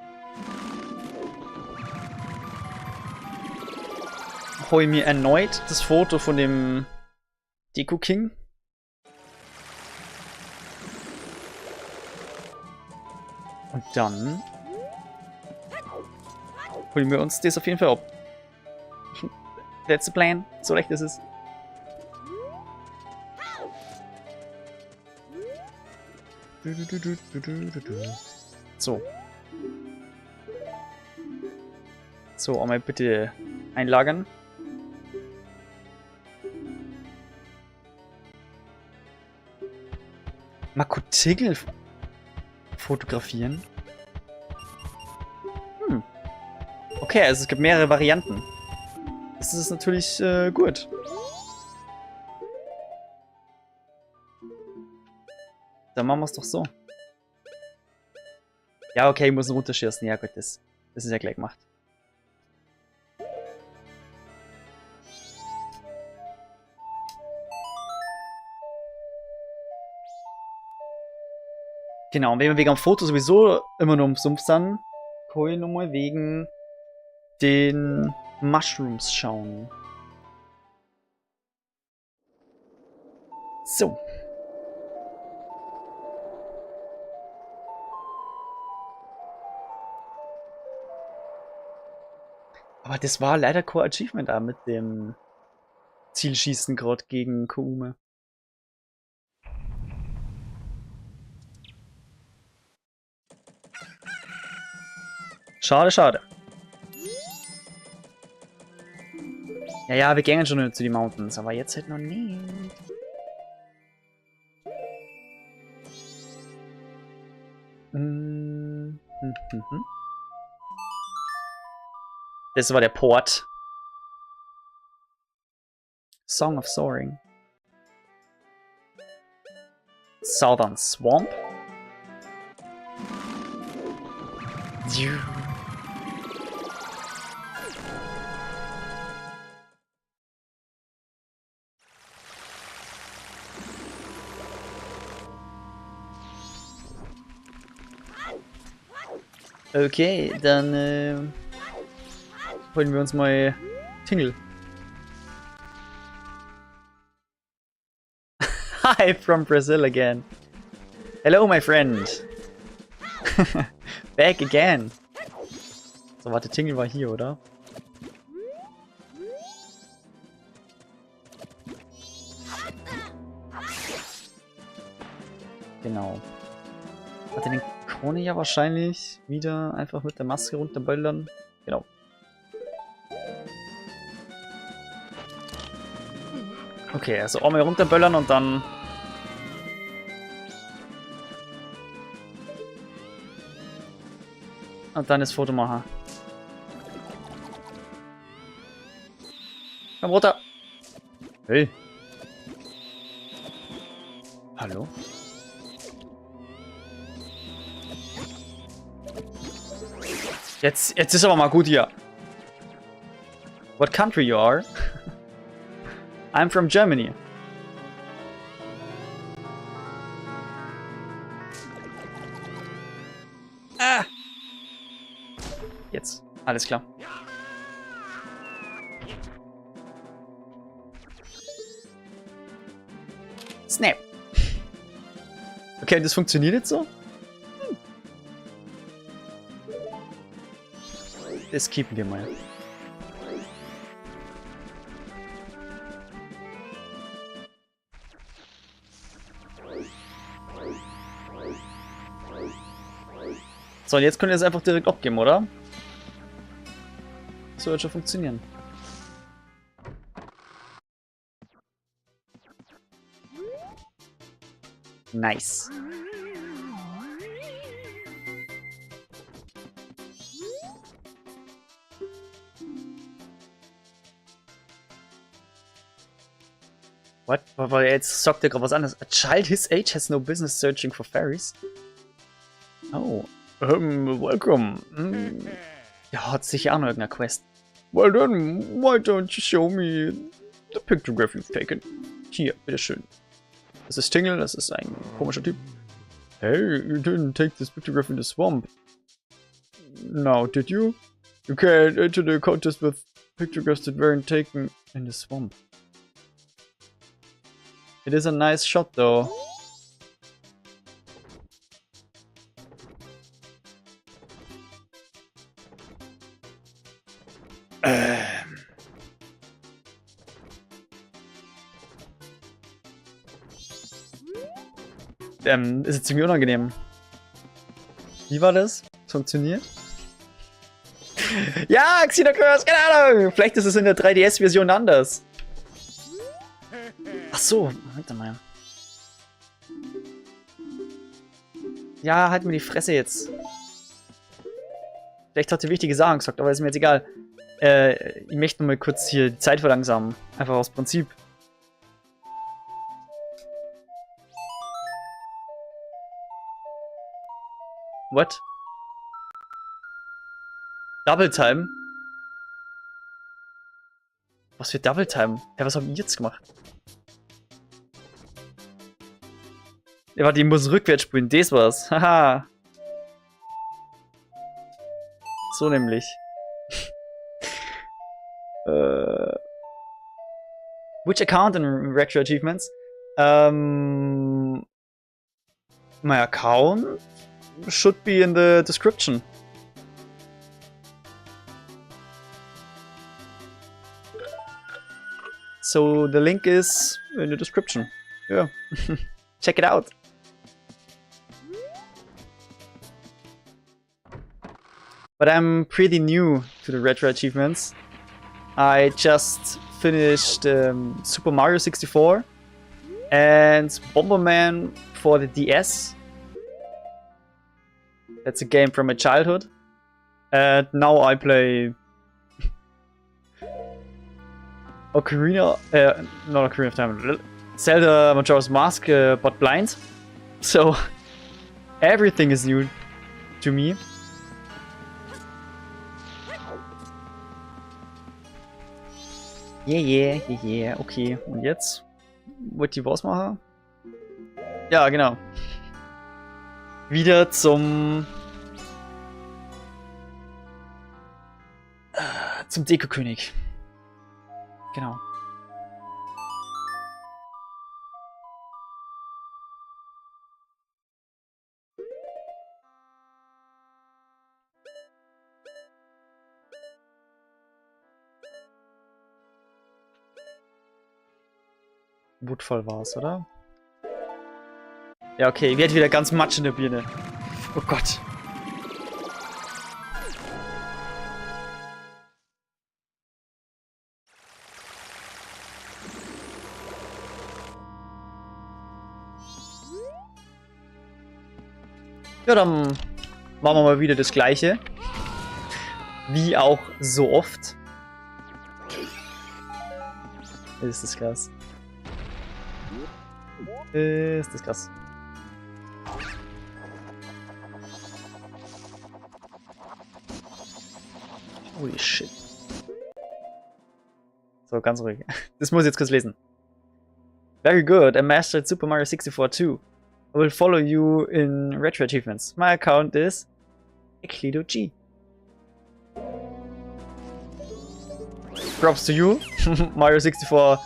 hol ich mir erneut das Foto von dem Deku King. Und dann holen wir uns das auf jeden Fall ab. That's the plan. So leicht ist es. So. So, einmal bitte einlagern. Makotigel fotografieren. Okay, also es gibt mehrere Varianten. Das ist natürlich gut. Dann machen wir's doch so. Ja, okay, ich muss ihn runterschießen. Ja gut, das ist ja gleich gemacht. Genau, und wenn wir wegen am Foto sowieso immer nur im Sumpf sind, kann ich nochmal wegen den Mushrooms schauen. So. Aber das war leider kein Achievement da mit dem Zielschießen grad gegen Koume. Schade, schade. Ja, ja, wir gehen schon zu den Mountains, aber jetzt halt noch nicht. Das war der Port. Song of Soaring. Southern Swamp. Okay, dann holen wir uns mal Tingle. Hi from Brazil again. Hello, my friend. Back again. So, warte, Tingle war hier, oder? Genau. Warte, den Krone ja wahrscheinlich wieder einfach mit der Maske runterböllern. Genau. Okay, also einmal runterböllern und dann... Und dann das Foto machen. Komm runter! Hey! Hallo? Jetzt ist aber mal gut hier. What country you are? I'm from Germany. Ah! Jetzt. Alles klar. Snap. Okay, das funktioniert jetzt so? Das keepen wir mal. So, und jetzt könnt ihr es einfach direkt abgeben, oder? Das wird schon funktionieren. Nice. What? Weil jetzt sagt er gerade was anderes. A child his age has no business searching for fairies. Oh. Welcome. Ja, hat sicher auch noch irgendeine Quest. Well then, why don't you show me the pictograph you've taken? Hier, bitteschön. Das ist Tingle, das ist ein komischer Typ. Hey, you didn't take this pictograph in the swamp. Now, did you? You can't enter the contest with pictographs that weren't taken in the swamp. It is a nice shot, though. Ist jetzt ziemlich unangenehm. Wie war das? Funktioniert? Ja, Xenocurse, keine Ahnung! Vielleicht ist es in der 3DS-Version anders. Ach so, warte mal. Ja, halt mir die Fresse jetzt. Vielleicht hat sie wichtige Sachen gesagt, aber ist mir jetzt egal. Ich möchte nur mal kurz hier die Zeit verlangsamen. Einfach aus Prinzip. What? Double Time? Was für Double Time? Ja, was hab ich jetzt gemacht? Ja, warte, ich muss rückwärts spielen. Das war's. Haha. So nämlich. Which account in Retro Achievements? My account should be in the description. So the link is in the description. Yeah. Check it out. But I'm pretty new to the Retro Achievements. I just finished Super Mario 64 and Bomberman for the DS. That's a game from my childhood. And now I play Ocarina, not Ocarina of Time, Zelda Majora's Mask, but blind. So everything is new to me. Yeah, okay. Und jetzt? Wollt ihr was machen? Ja, genau. Wieder zum Zum Deku-König. Genau. Woodfall war es, oder? Ja, okay, ich werde wieder ganz matsch in der Birne. Oh Gott. Ja, dann machen wir mal wieder das Gleiche. Wie auch so oft. Ist das krass. Ist das krass. Holy shit. So, ganz ruhig. Das muss ich jetzt kurz lesen. Very good, I mastered Super Mario 64 too. I will follow you in Retro Achievements. My account is Eclido G. Props to you. Mario 64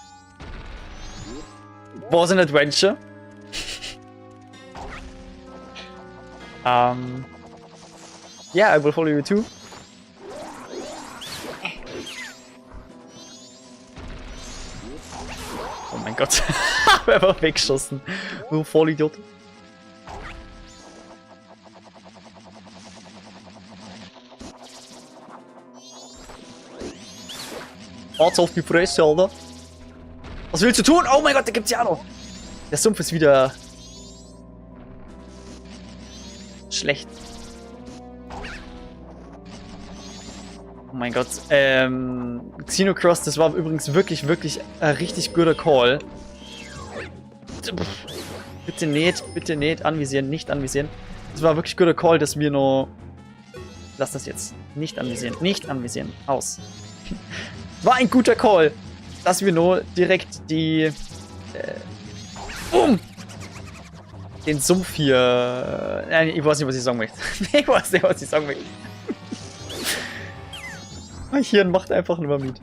was an adventure. Yeah, I will follow you too. Oh mein Gott. Einfach weggeschossen. Du Vollidiot. Arzt auf die Fresse, Alter. Was willst du tun? Oh mein Gott, da gibt's ja auch noch. Der Sumpf ist wieder schlecht. Oh mein Gott. Xenocross, das war übrigens wirklich, wirklich ein richtig guter Call. Bitte nicht anvisieren, nicht anvisieren. Das war wirklich guter Call, dass wir noch... Lass das jetzt. Nicht anvisieren, nicht anvisieren. Aus. War ein guter Call, dass wir nur direkt die... Boom! Den Sumpf hier... Nein, ich weiß nicht, was ich sagen möchte. Ich weiß nicht, was ich sagen möchte. Mein Hirn macht einfach nur mit.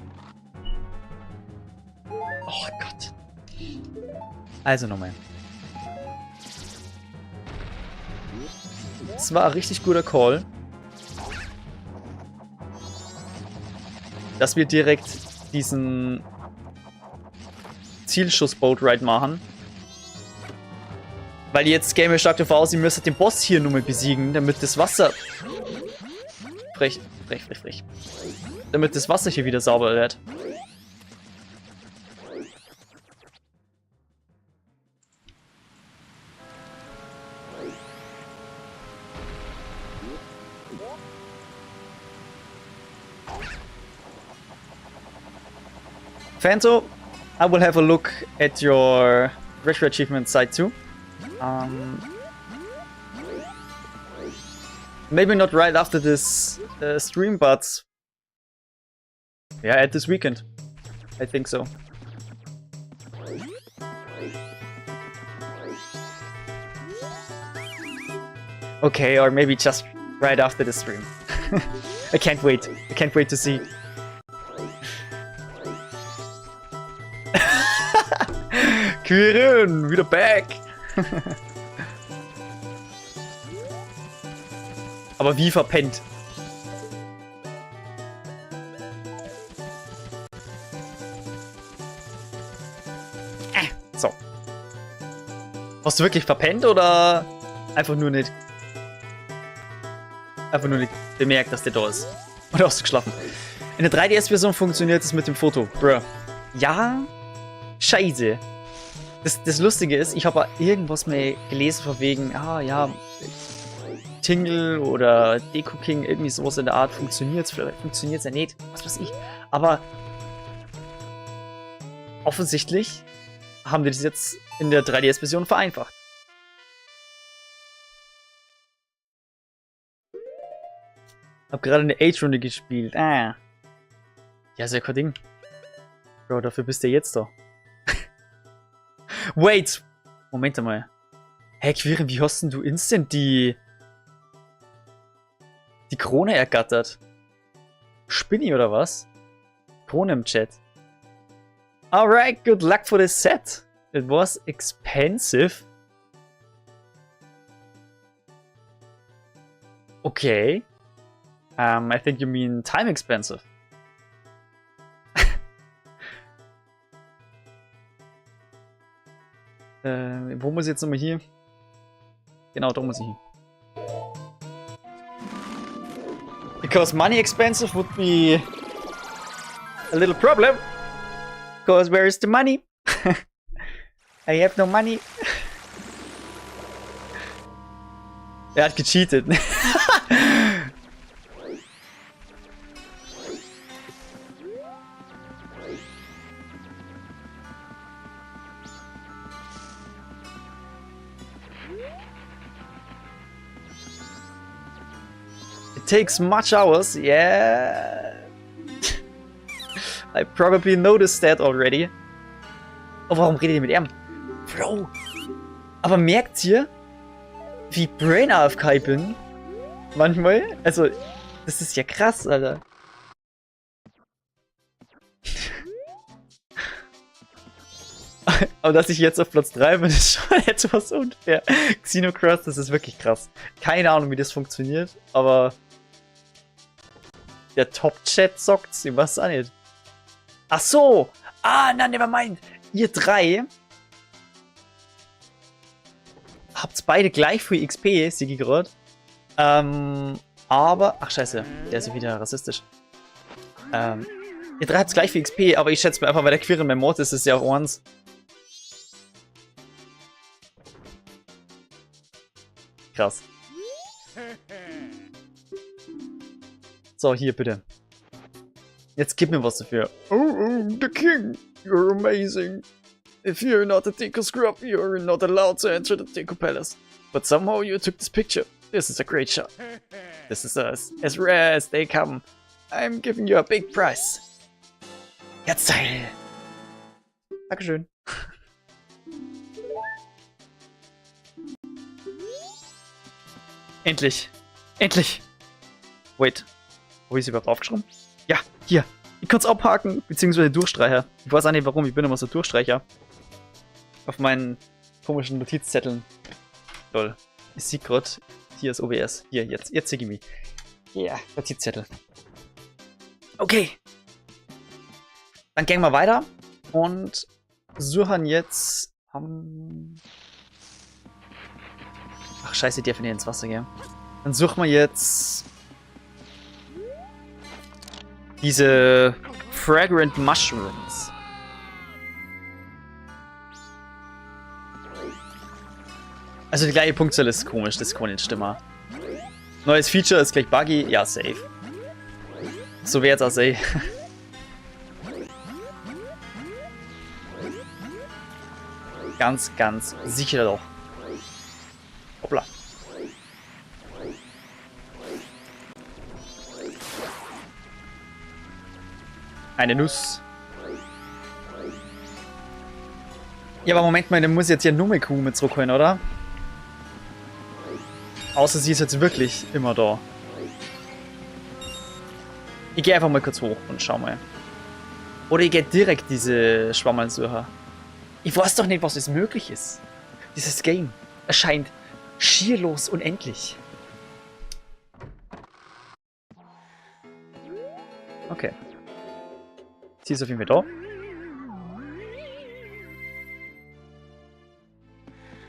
Oh Gott. Also nochmal. Es war ein richtig guter Call, dass wir direkt diesen Zielschuss-Boat-Ride machen. Weil jetzt gehen wir stark davon aus, ihr müsstet den Boss hier nur mal besiegen, damit das Wasser... Frech, frech, frech, frech. Damit das Wasser hier wieder sauber wird. Fanto, I will have a look at your Retro Achievement site too. Maybe not right after this stream, but yeah, at this weekend. I think so. Okay, or maybe just right after the stream. I can't wait. I can't wait to see. Quirin, wieder back. Aber wie verpennt. So. Hast du wirklich verpennt oder einfach nur nicht? Einfach nur nicht bemerkt, dass der da ist. Oder hast du geschlafen? In der 3DS-Version funktioniert es mit dem Foto. Bruh. Ja. Scheiße. Das Lustige ist, ich habe irgendwas mal gelesen von wegen, ah ja, Tingle oder Deku King, irgendwie sowas in der Art funktioniert's, vielleicht funktioniert's ja nicht, was weiß ich. Aber offensichtlich haben die das jetzt in der 3DS-Version vereinfacht. Hab gerade eine Age-Runde gespielt. Ah. Ja, ist ja kein Ding. Bro, dafür bist du jetzt da. Wait! Moment einmal. Hä, Quirin, wie hast denn du instant die Krone ergattert? Spinni oder was? Krone im Chat. Alright, good luck for this set. It was expensive. Okay. I think you mean time expensive. Wo muss ich jetzt nochmal hier? Genau, da muss ich hin. Because money expensive would be a little problem. Because where is the money? I have no money. Er hat gecheatet. It takes much hours, yeah. I probably noticed that already. Oh, warum redet ihr mit ihm? Bro. Aber merkt ihr, wie Brain AFK ich bin? Manchmal? Also, das ist ja krass, Alter. Aber dass ich jetzt auf Platz 3 bin, ist schon etwas unfair. Xenocross, das ist wirklich krass. Keine Ahnung, wie das funktioniert, aber der Top-Chat sockt's, ich weiß auch nicht. Ach so! Ah, nein, never mind. Ihr drei habt beide gleich viel XP, sehe ich gerade. Aber, ach scheiße, der ist ja wieder rassistisch. Ihr drei habt gleich viel XP, aber ich schätze mir einfach, weil der Quirin mein Mord ist, ist ja auch eins. Krass. So, hier bitte. Jetzt gib mir was dafür. Oh, oh, the king. You're amazing. If you're not a Deku Scrub, you're not allowed to enter the Deku Palace. But somehow you took this picture. This is a great shot. This is us, as rare as they come. I'm giving you a big prize. Herzteil. Dankeschön. Endlich. Endlich. Wait. Wo ist sie überhaupt aufgeschrieben? Ja, hier. Ich kann's abhaken, beziehungsweise Durchstreicher. Ich weiß auch nicht warum, ich bin immer so Durchstreicher. Auf meinen komischen Notizzetteln. Lol. Ich sehe grad, hier ist OBS. Hier, jetzt. Jetzt sehe ich mich. Ja, Notizzettel. Okay. Dann gehen wir weiter und suchen jetzt am. Ach scheiße, die dürfen nicht ins Wasser gehen. Dann suchen wir jetzt diese Fragrant Mushrooms. Also die gleiche Punktzahl ist komisch, das kann nicht stimmen. Neues Feature ist gleich buggy. Ja, safe. So wäre jetzt auch safe. Ganz, ganz sicher doch. Hoppla. Eine Nuss. Ja, aber Moment mal, der muss jetzt ja nur mit Kuh mit zurückholen, oder? Außer sie ist jetzt wirklich immer da. Ich gehe einfach mal kurz hoch und schau mal. Oder ich gehe direkt diese Schwammerlsucher. Ich weiß doch nicht, was es möglich ist. Dieses Game erscheint schierlos unendlich. Okay. Sie ist auf jeden Fall da.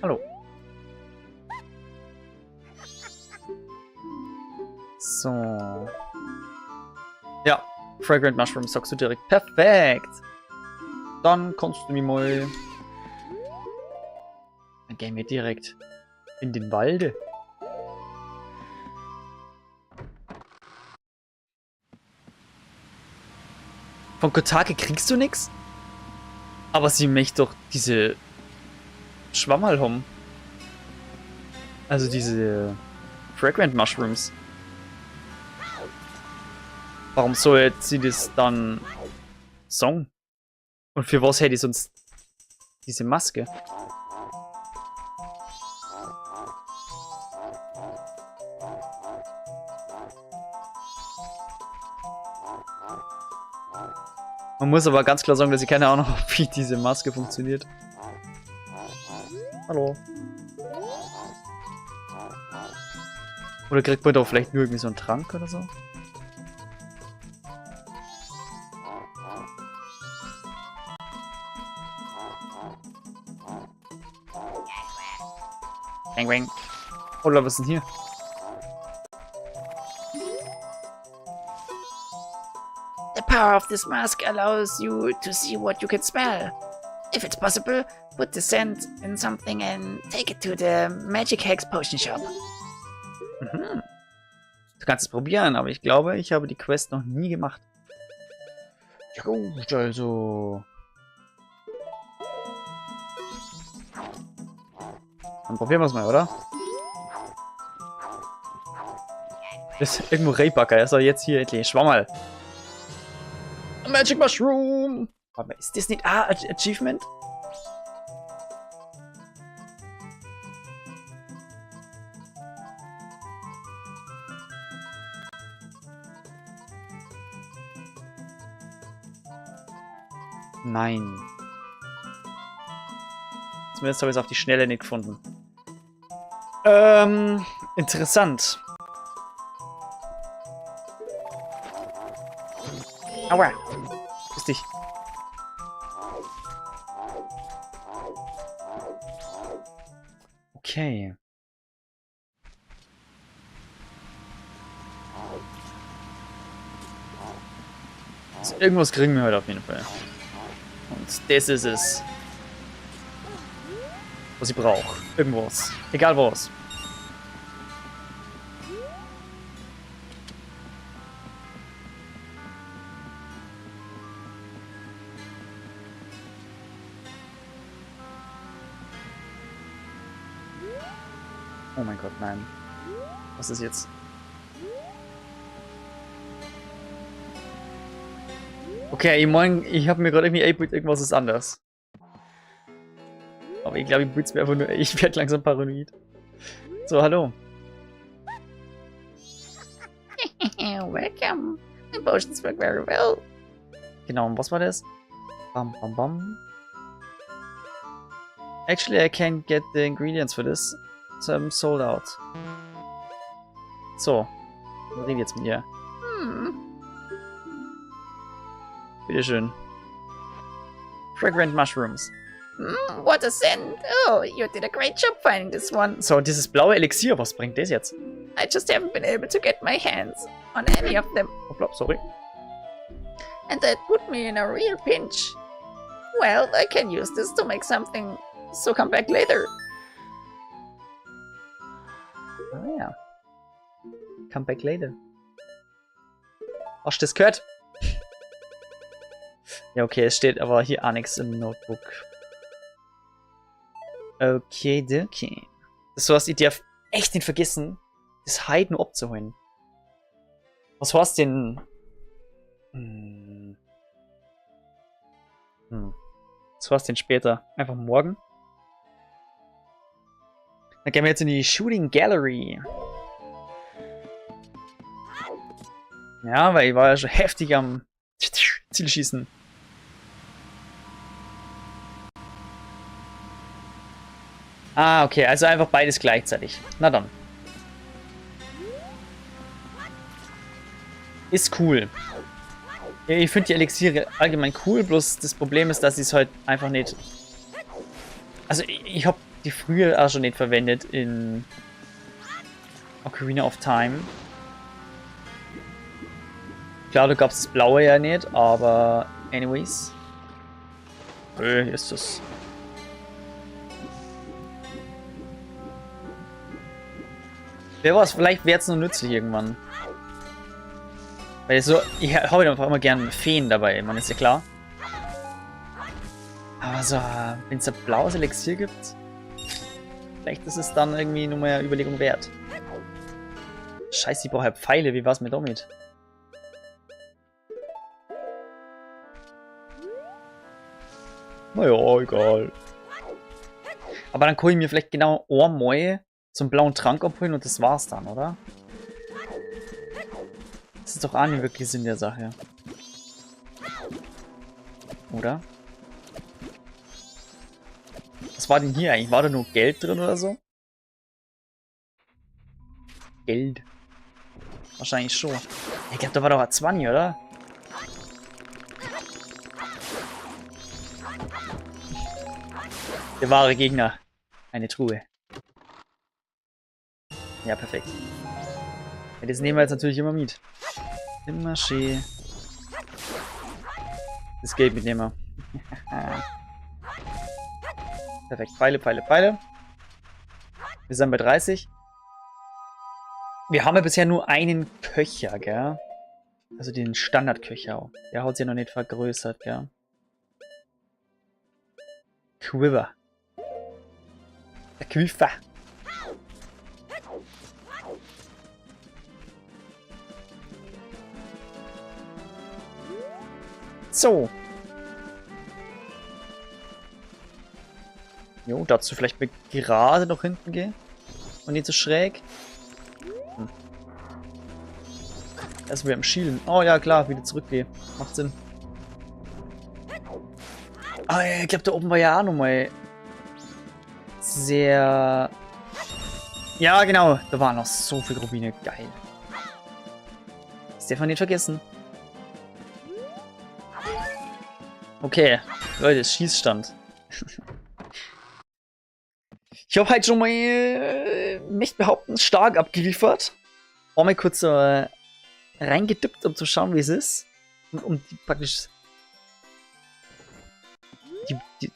Hallo. So. Ja, Fragrant Mushroom sagst du direkt. Perfekt. Dann kannst du mir mal. Dann gehen wir direkt in den Walde. Von Kotake kriegst du nix? Aber sie möchte doch diese Schwammerl haben. Also diese Fragrant Mushrooms. Warum soll sie das dann sagen? Und für was hätte ich sonst diese Maske? Man muss aber ganz klar sagen, dass ich keine Ahnung habe, wie diese Maske funktioniert. Hallo. Oder kriegt man da vielleicht nur irgendwie so einen Trank oder so? Bang, bang. Oder was ist denn hier? The power of this mask allows you to see what you can smell. If it's possible, put the scent in something and take it to the Magic Hex Potion Shop. Mhm. Du kannst es probieren, aber ich glaube, ich habe die Quest noch nie gemacht. Ja gut, also... Dann probieren wir es mal, oder? Das ist irgendwo Raybacker, er soll jetzt hier endlich. Schwammerl. Magic Mushroom! Warte mal, ist das nicht... Ah, Achievement? Nein. Zumindest habe ich es auf die Schnelle nicht gefunden. Interessant. Aua. Grüß dich. Okay. Also irgendwas kriegen wir heute auf jeden Fall. Und das ist es. Was ich brauche. Irgendwas. Egal was. Oh mein Gott, nein. Was ist jetzt? Okay, ich mein, ich hab mir gerade irgendwie eingebildet, irgendwas ist anders. Aber ich glaube, ich bild's mir einfach nur, ich werd langsam paranoid. So, hallo. Welcome. The potions work very well. Genau, und was war das? Bam, bam, bam. Actually, I can't get the ingredients for this. So I'm sold out. So. Dann reden wir jetzt mit ihr. Bitteschön. Fragrant Mushrooms. What a scent! Oh, you did a great job finding this one. So, dieses blaue Elixier, was bringt das jetzt? I just haven't been able to get my hands on any of them. Hoppla, sorry. And that put me in a real pinch. Well, I can use this to make something, so come back later. Ah ja. Come back later. Hast du das gehört? Ja, okay, es steht aber hier auch nichts im Notebook. Okay, okay. Das heißt, ich darf echt nicht vergessen, das Heiden abzuholen. Was heißt denn? Was heißt denn später? Einfach morgen? Dann gehen wir jetzt in die Shooting Gallery. Ja, weil ich war ja schon heftig am Zielschießen. Ah, okay, also einfach beides gleichzeitig. Na dann. Ist cool. Ja, ich find die Elixiere allgemein cool, bloß das Problem ist, dass ich's halt einfach nicht... Also ich hab die früher auch schon nicht verwendet in Ocarina of Time. Klar, da gab's das Blaue ja nicht, aber anyways. Hier ist das. Wer weiß, vielleicht wär's nur nützlich irgendwann. Weil so, ich habe einfach immer gern Feen dabei, man ist ja klar. Aber so, wenn's ein blaues Elixier gibt, vielleicht ist es dann irgendwie nur mehr Überlegung wert. Scheiße, ich brauche ja Pfeile, wie war's mir damit? Naja, egal. Aber dann kann ich mir vielleicht genau einmal so einen blauen Trank abholen und das war's dann, oder? Das ist doch auch nicht wirklich Sinn der Sache. Oder? Was war denn hier eigentlich? War da nur Geld drin oder so? Geld. Wahrscheinlich schon. Ich glaube, da war doch ein 20, oder? Der wahre Gegner. Eine Truhe. Ja, perfekt. Ja, das nehmen wir jetzt natürlich immer mit. Immer schön. Das Geld mitnehmen wir. Perfekt. Pfeile, Pfeile, Pfeile. Wir sind bei 30. Wir haben ja bisher nur einen Köcher, gell? Also den Standardköcher. Der hat sich ja noch nicht vergrößert, gell? Quiver. Der Quiver. So. Jo, dazu vielleicht mal gerade noch hinten gehen. Und nicht so schräg. Hm. Erst wieder am Schielen. Oh ja, klar, wieder zurückgehen. Macht Sinn. Ah, ich glaube, da oben war ja auch nochmal sehr... Ja, genau. Da waren noch so viele Rubine. Geil. Das darf man nicht vergessen. Okay, Leute, Schießstand. Ich habe halt schon mal, möchte behaupten, stark abgeliefert. Auch mal kurz reingedippt, um zu schauen, wie es ist. Und um die, praktisch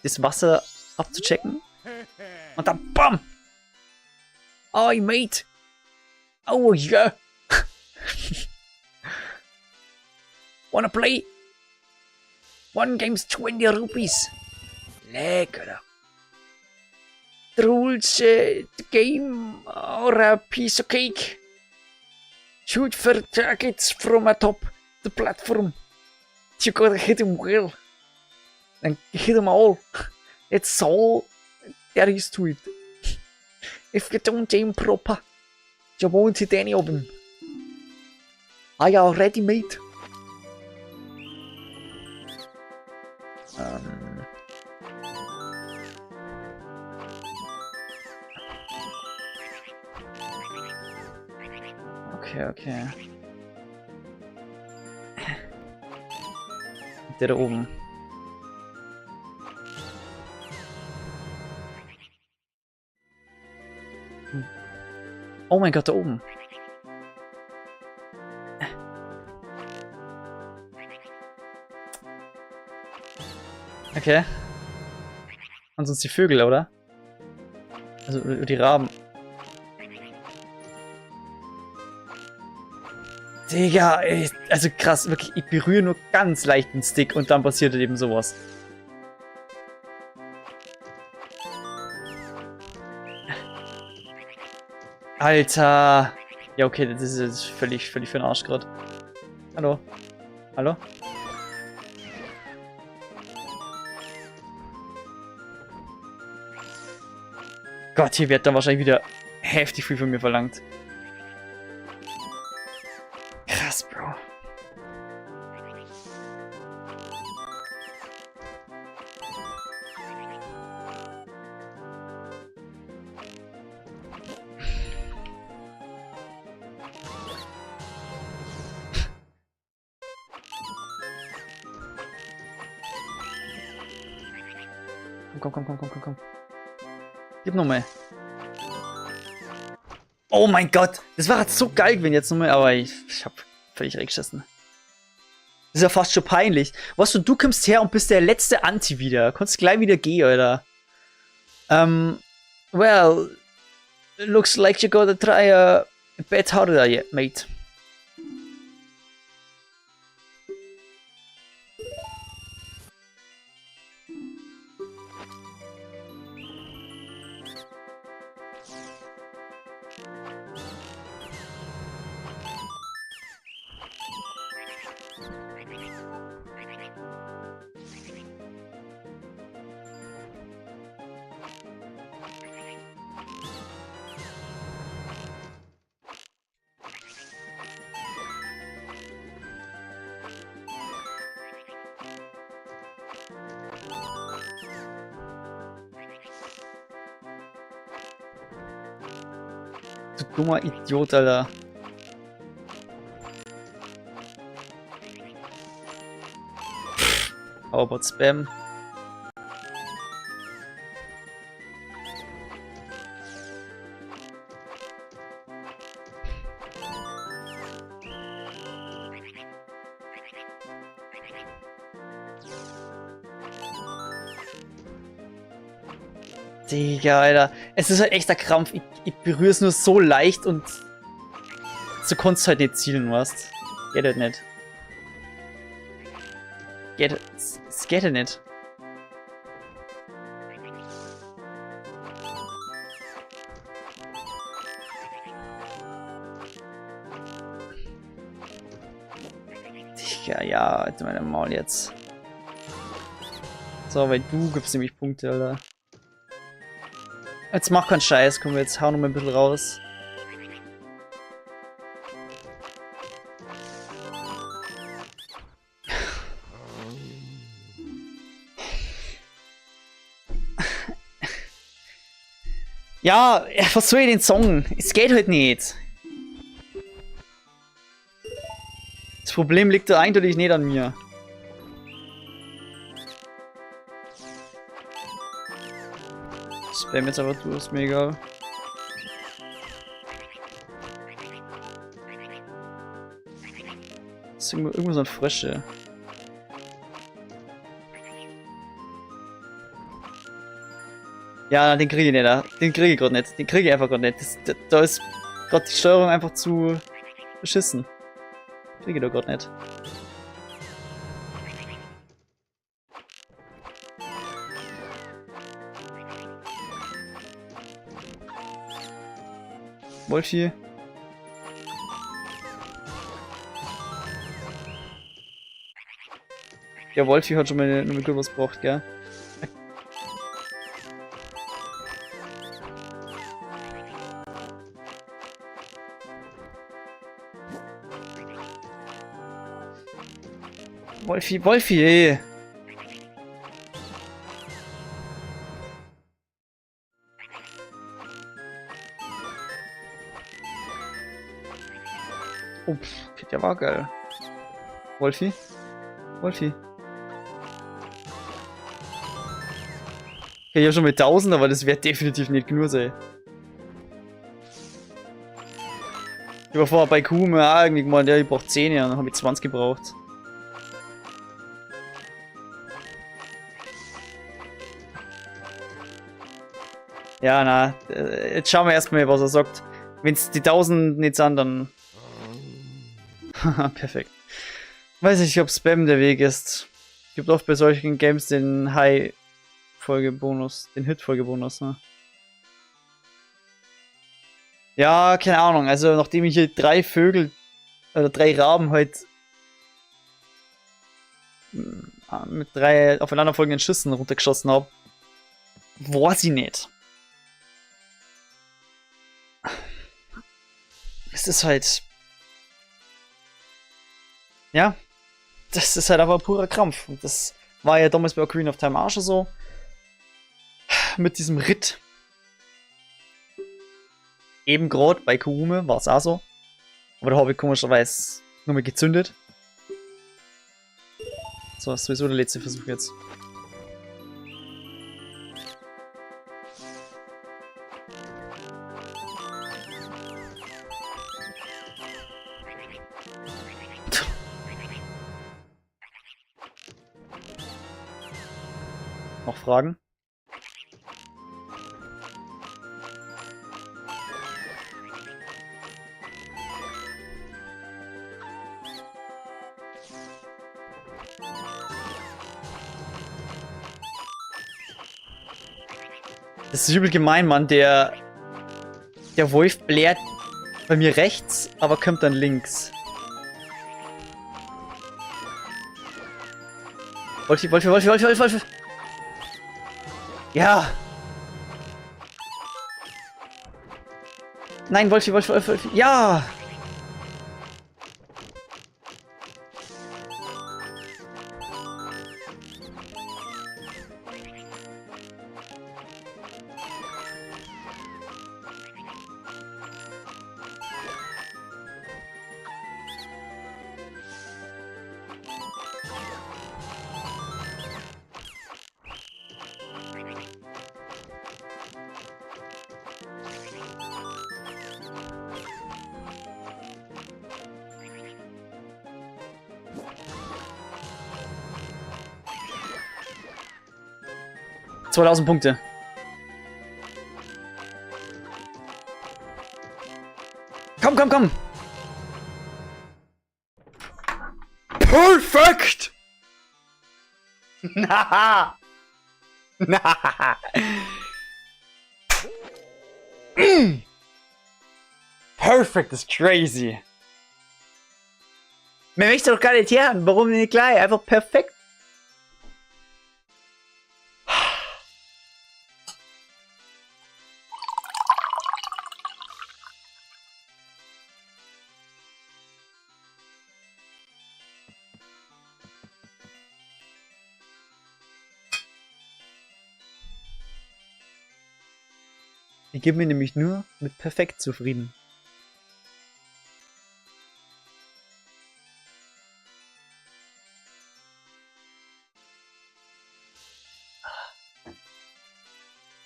das Wasser abzuchecken. Und dann BAM! Oh, mate! Oh, yeah! Wanna play? One game's 20 rupees. Lecker. The rules, the game are a piece of cake. Shoot for targets from atop the platform. You gotta hit them well. And hit them all. It's all there is to it. If you don't aim proper, you won't hit any of them. Are you ready, mate? Okay, okay. Der da oben. Hm. Oh mein Gott, da oben. Okay. Und sonst die Vögel, oder? Also die Raben. Digga, ey, also krass, wirklich, ich berühre nur ganz leicht den Stick und dann passiert eben sowas. Alter. Ja, okay, das ist jetzt völlig für den Arsch gerade. Hallo? Hallo? Gott, hier wird dann wahrscheinlich wieder heftig viel von mir verlangt. Krass, Bro. Komm, komm, komm, komm, komm, komm. Gib nochmal. Oh mein Gott, das war so geil gewesen jetzt nochmal, aber ich hab völlig reingeschissen. Das ist ja fast schon peinlich. Weißt du, du kommst her und bist der letzte Anti wieder. Konntest gleich wieder gehen, Alter. Well, looks like you gotta try a bit harder yet, mate. du dummer Idiot, Alter. How about Spam? Digga, Alter. Es ist halt echter Krampf. Ich berühre es nur so leicht und so konntest du halt nicht zielen, weißt. Geht halt nicht. Es geht halt nicht. Digga, ja, halt meine Maul jetzt. So, weil du gibst nämlich Punkte, Alter. Jetzt mach keinen Scheiß, komm, jetzt hau noch mal ein bisschen raus. Ja, was soll ich denn sagen? Es geht halt nicht. Das Problem liegt da eindeutig nicht an mir. Spam jetzt einfach durch, ist mir egal. Das ist irgendwo so ein Frösche. Ja, den kriege ich nicht, den kriege ich gerade nicht. Den kriege ich einfach gerade nicht. Da ist gerade die Steuerung einfach zu beschissen. Kriege ich da gerade nicht. Wolfi. Ja, Wolfi hat schon mal nur gut was gebraucht, gell? Wolfi, Wolfi, ey. Oh, pff, der war geil. Wolfi? Wolfi. Okay, ich hab schon mit 1000, aber das wird definitiv nicht genug sein. Ich war vorher bei Kume irgendwie gemeint, ja, ich brauch 10, ja, dann hab ich 20 gebraucht. Ja, na, jetzt schauen wir erstmal, was er sagt. Wenn's die 1000 nicht sind, dann... Perfekt. Weiß nicht, ob Spam der Weg ist. Gibt oft bei solchen Games den High-Folge-Bonus, den Hit-Folge-Bonus, ne? Ja, keine Ahnung. Also, nachdem ich hier 3 Vögel, oder 3 Raben halt mit 3 aufeinanderfolgenden Schüssen runtergeschossen hab, weiß ich nicht. Es ist halt... Ja, das ist halt aber purer Krampf. Und das war ja damals bei Ocarina of Time auch schon so. Mit diesem Ritt. Eben gerade bei Koume war es auch so. Aber da habe ich komischerweise nur mal gezündet. So, das ist sowieso der letzte Versuch jetzt. Noch Fragen? Das ist übel gemein, Mann. Der Wolf blärt bei mir rechts, aber kommt dann links. Wolfi, Wolfi, Wolfi, Wolfi, Wolfi, Wolfi. Ja! Nein, Wolfi, Wolfi, Wolfi, Wolfi. Ja! 2000 Punkte. Komm, komm, komm! Perfekt! Na! Na! Perfect is crazy. Mehr möchte doch gar nicht hören. Warum denn nicht gleich? Einfach perfekt. Ich gebe mir nämlich nur mit perfekt zufrieden.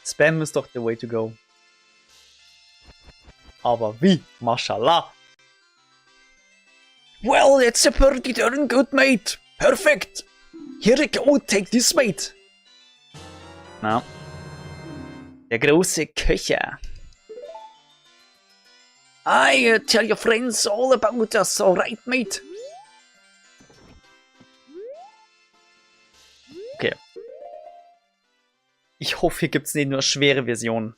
Spam ist doch the way to go. Aber wie? Mashallah. Well, it's a pretty darn good, mate. Perfect. Here you go, take this, mate. Na. Der große Köcher. I tell your friends all about us, alright, mate? Okay. Ich hoffe, hier gibt's nicht nur schwere Versionen.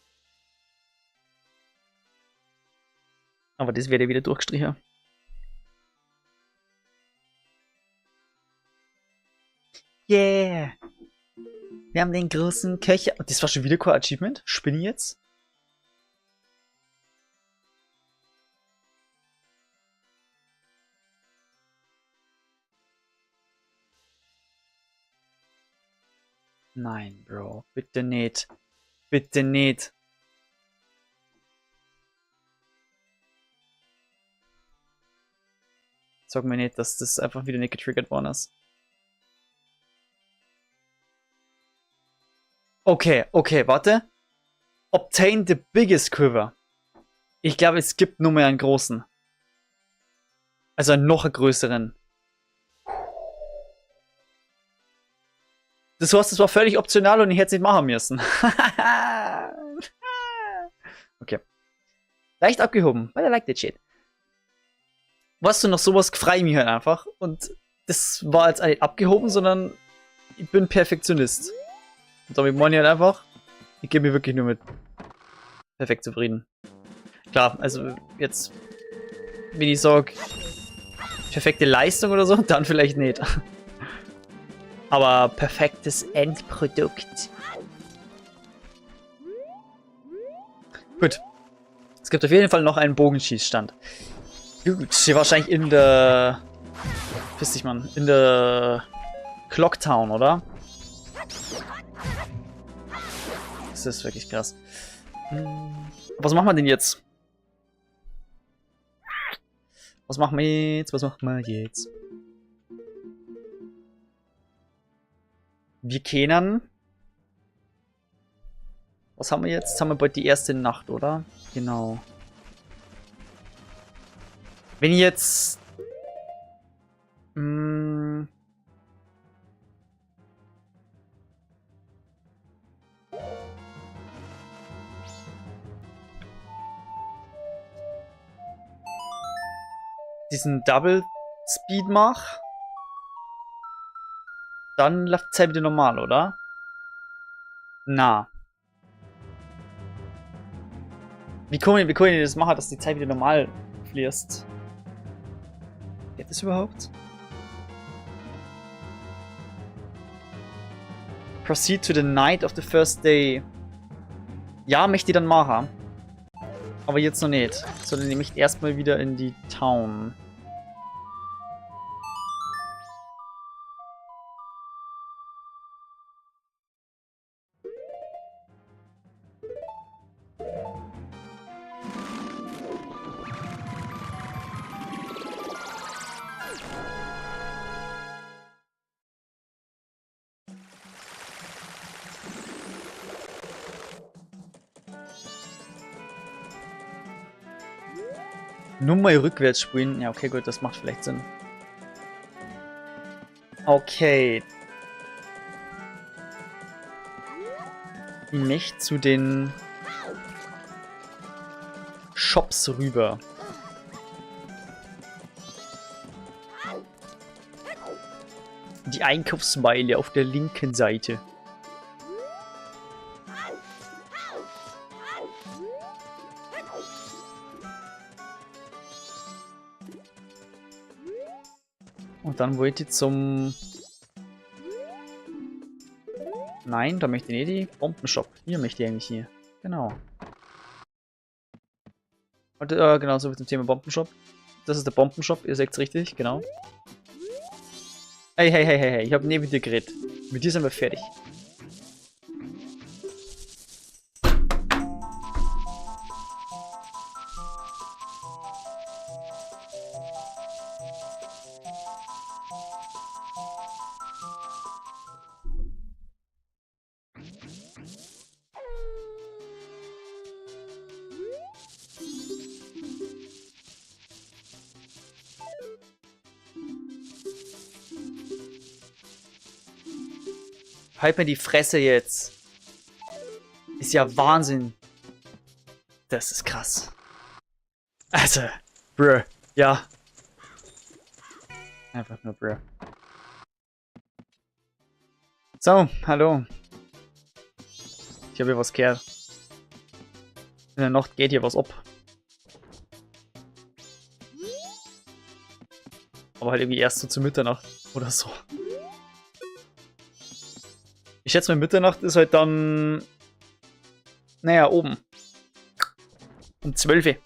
Aber das werde ich wieder durchgestrichen. Yeah! Wir haben den großen Köcher. Und das war schon wieder kein Achievement? Spinne ich jetzt? Nein, Bro. Bitte nicht. Bitte nicht. Sag mir nicht, dass das einfach wieder nicht getriggert worden ist. Okay, okay, warte. Obtain the biggest quiver. Ich glaube, es gibt nur mehr einen großen. Also einen noch größeren. Das heißt, das war völlig optional und ich hätte es nicht machen müssen. Okay. Leicht abgehoben, but I like that shit. Weißt du, noch sowas freu ich mich halt einfach. Und das war jetzt nicht abgehoben, sondern ich bin Perfektionist. Und damit meine ich halt einfach, ich gebe mir wirklich nur mit perfekt zufrieden. Klar, also jetzt, wenn ich sag, perfekte Leistung oder so, dann vielleicht nicht. Aber perfektes Endprodukt. Gut. Es gibt auf jeden Fall noch einen Bogenschießstand. Gut, hier wahrscheinlich in der... Piss dich, Mann. In der Clock Town, oder? Das ist wirklich krass. Was machen wir denn jetzt? Was machen wir jetzt? Was machen wir jetzt? Wir kennen. Was haben wir jetzt? Jetzt haben wir bald die erste Nacht, oder? Genau. Wenn ich jetzt... diesen Double Speed mach, dann läuft die Zeit wieder normal, oder? Na. Wie kann ich das machen, dass die Zeit wieder normal fließt? Geht das überhaupt? Proceed to the night of the first day. Ja, möchte ich dann machen. Aber jetzt noch nicht. Sondern nehme ich erstmal wieder in die Town. Nur mal rückwärts spulen. Ja, okay, gut, das macht vielleicht Sinn. Okay. Ich möchte zu den Shops rüber. Die Einkaufsmeile auf der linken Seite. Und dann wollte ich zum... Nein, da möchte ich nicht die Bombenshop. Hier möchte ich eigentlich hier. Genau. Und, genau, so zum Thema Bombenshop. Das ist der Bombenshop, ihr seht's richtig, genau. Hey, hey, hey, hey, hey, ich habe neben dir geredet. Mit dir sind wir fertig. Halt mir die Fresse jetzt. Ist ja Wahnsinn. Das ist krass. Also, bruh. Ja. Einfach nur bruh. So, hallo. Ich habe hier was gehört. In der Nacht geht hier was ab. Aber halt irgendwie erst so zu Mitternacht oder so. Ich schätze mal, Mitternacht ist halt dann... Naja, oben. Um 12 Uhr.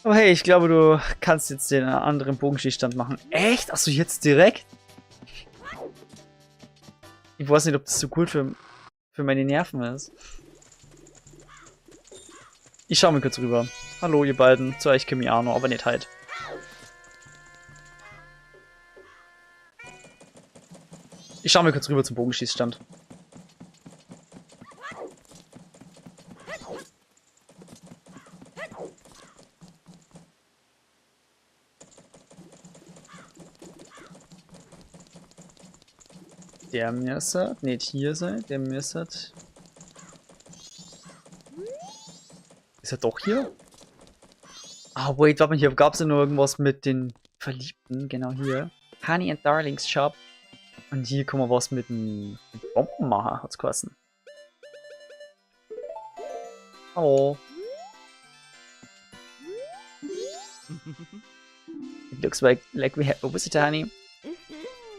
Aber hey, ich glaube, du kannst jetzt den anderen Bogenschießstand machen. Echt? Achso, jetzt direkt? Ich weiß nicht, ob das so cool für meine Nerven ist. Ich schaue mir kurz rüber. Hallo, ihr beiden. Zu euch Kimiano, aber nicht halt. Ich schaue mir kurz rüber zum Bogenschießstand. Der Mersat, nicht hier sein, der Mersat. Ist er doch hier? Ah, wait, warte mal, hier gab es ja nur irgendwas mit den Verliebten, genau hier. Honey and Darlings Shop. Und hier kommen wir was mit dem Bombenmacher, hat's geheißen. Hallo. It looks like we have a visitor, honey.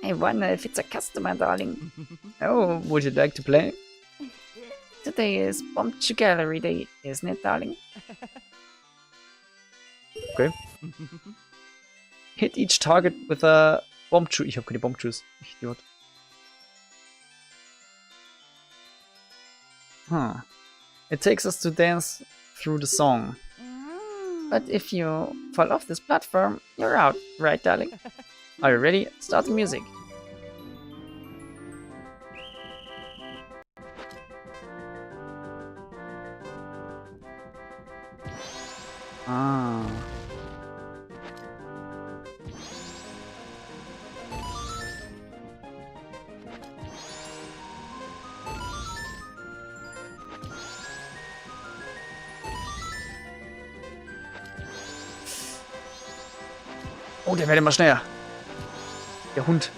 I wonder if it's a customer, darling. Oh, would you like to play? Today is Bombchu Gallery Day, isn't it, darling? Okay. Hit each target with a Bombchu. Ich habe keine Bombchus. Ich Idiot. Huh. It takes us to dance through the song. But if you fall off this platform, you're out, right, darling? Are you ready? Start the music. Ah. Oh, der wird immer schneller. Der Hund.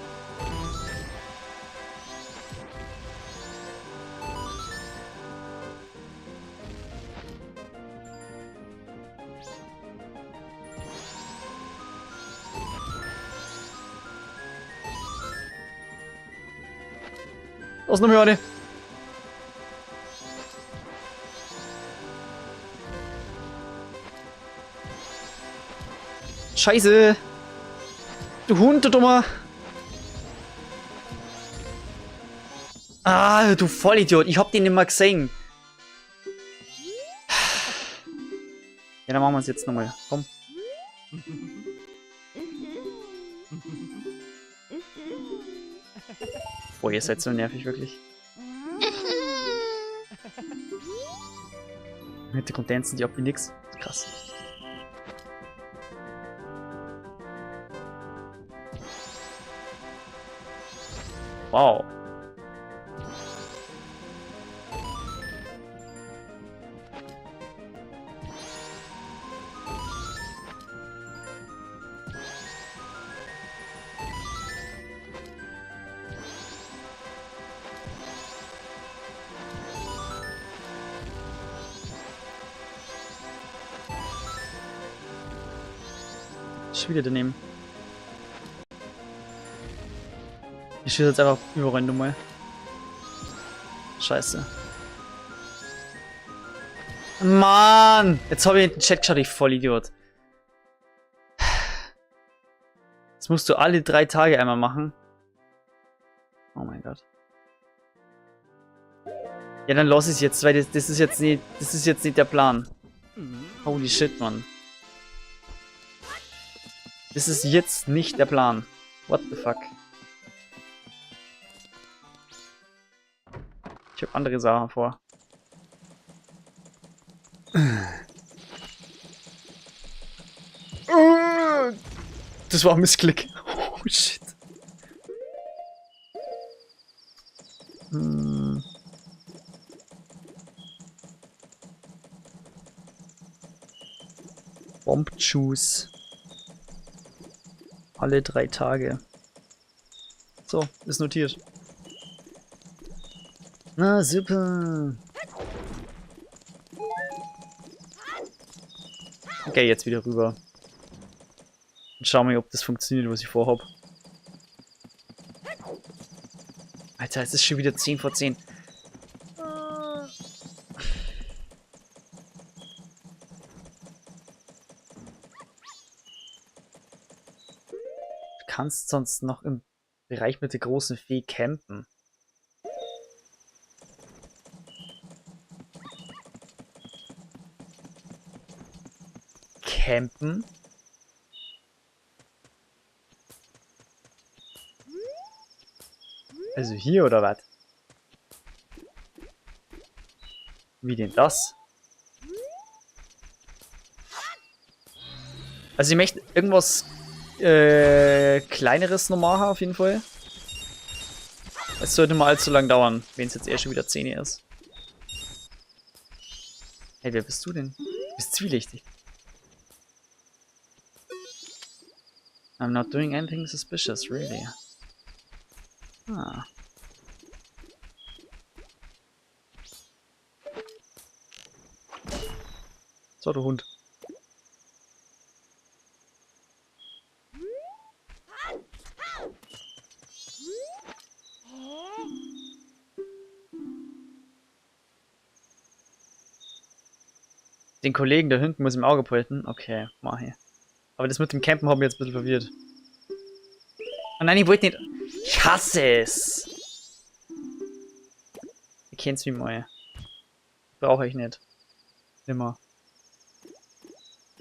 Los, noch mehr eine. Scheiße. Du Hund, du Dummer. Ah, du Vollidiot. Ich hab den nicht mal gesehen. Ja, dann machen wir es jetzt nochmal. Komm. Boah, ihr seid so nervig, wirklich. Im Hintergrund tanzen die ab wie nix. Krass. Wow. Schon wieder daneben. Ich schieße jetzt einfach überall nochmal. Scheiße. Mann! Jetzt habe ich in den Chat geschaut, ich Vollidiot. Das musst du alle 3 Tage einmal machen. Oh mein Gott. Ja, dann lass es jetzt, weil das ist jetzt nicht, das ist jetzt nicht der Plan. Holy shit, Mann. Das ist jetzt nicht der Plan. What the fuck? Ich hab andere Sachen vor. Das war ein Missklick. Oh shit. Hm. Bombchus. Alle 3 Tage. So, ist notiert. Na, super. Okay, jetzt wieder rüber. Und schau mal, ob das funktioniert, was ich vorhab. Alter, es ist schon wieder 10 vor 10. Du kannst sonst noch im Bereich mit der großen Fee campen. Campen? Also hier oder was? Wie denn das? Also ich möchte irgendwas kleineres noch machen auf jeden Fall. Es sollte mal allzu lang dauern, wenn es jetzt erst schon wieder 10 Uhr ist. Hey, wer bist du denn? Du bist zwielichtig. I'm not doing anything suspicious, really. Ah. So, du Hund. Den Kollegen da hinten muss ich im Auge behalten. Okay, mach ich. Aber das mit dem Campen hat mich jetzt ein bisschen verwirrt. Oh nein, ich wollte nicht. Ich hasse es! Ihr kennt's mich mal. Brauche ich nicht. Nimmer.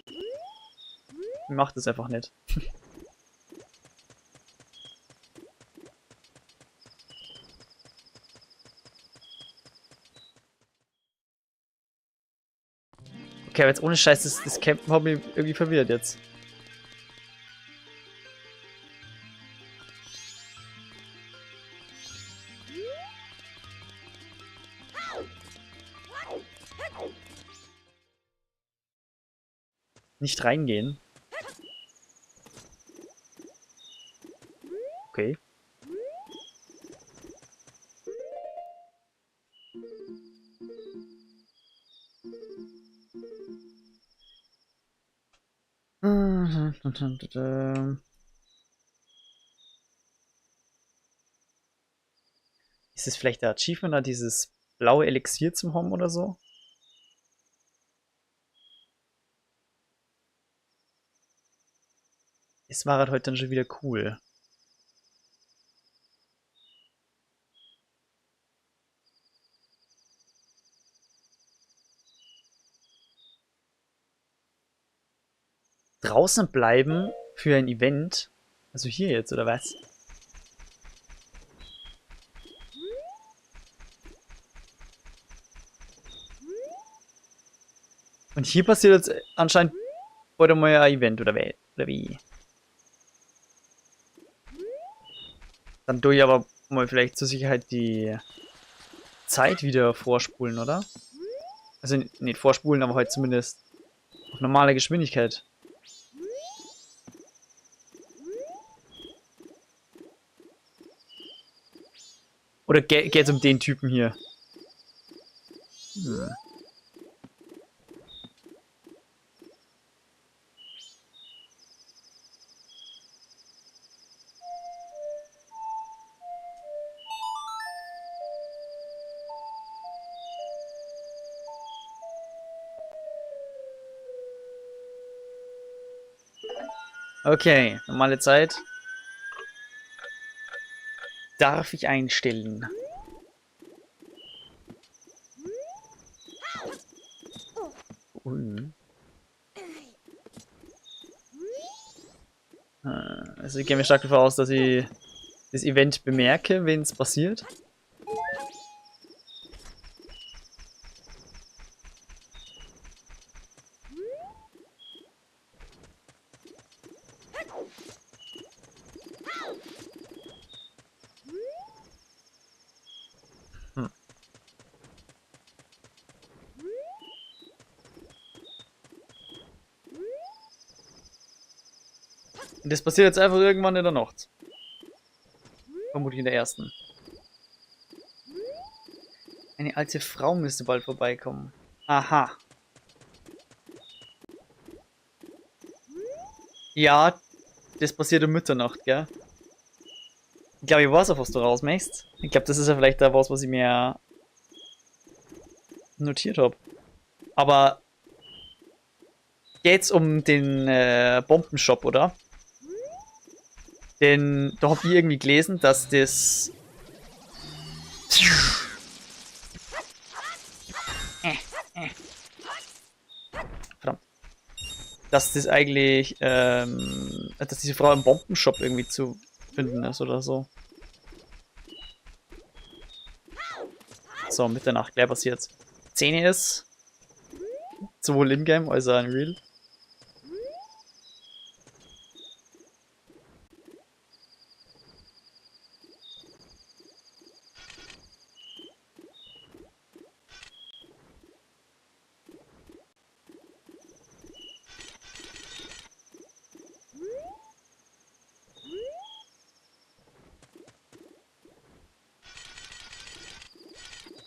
Ich mach das einfach nicht. Okay, aber jetzt ohne Scheiß, das Campen hat mich irgendwie verwirrt jetzt. Nicht reingehen. Okay. Ist es vielleicht der Achievement, da dieses blaue Elixier zum haben oder so? Es war halt heute dann schon wieder cool. Draußen bleiben für ein Event. Also hier jetzt, oder was? Und hier passiert jetzt anscheinend heute mal ein Event, oder wie? Oder wie? Dann tue ich aber mal vielleicht zur Sicherheit die Zeit wieder vorspulen, oder? Also nicht vorspulen, aber halt zumindest auf normale Geschwindigkeit. Oder geht's um den Typen hier? Hm. Okay, normale Zeit. Darf ich einstellen? Ui. Also ich gehe mir stark davon aus, dass ich das Event bemerke, wenn es passiert. Und das passiert jetzt einfach irgendwann in der Nacht. Vermutlich in der ersten. Eine alte Frau müsste bald vorbeikommen. Aha. Ja, das passiert um Mitternacht, gell? Ich glaube, ich weiß auch, was du raus möchtest. Ich glaube, das ist ja vielleicht da was, was ich mir notiert hab. Aber geht's um den Bombenshop, oder? Denn da hab ich irgendwie gelesen, dass das... Verdammt. Dass das eigentlich, dass diese Frau im Bombenshop irgendwie zu finden ist oder so. So, Mitternacht, gleich passiert's. 10 ist. Sowohl in-game als auch in Real.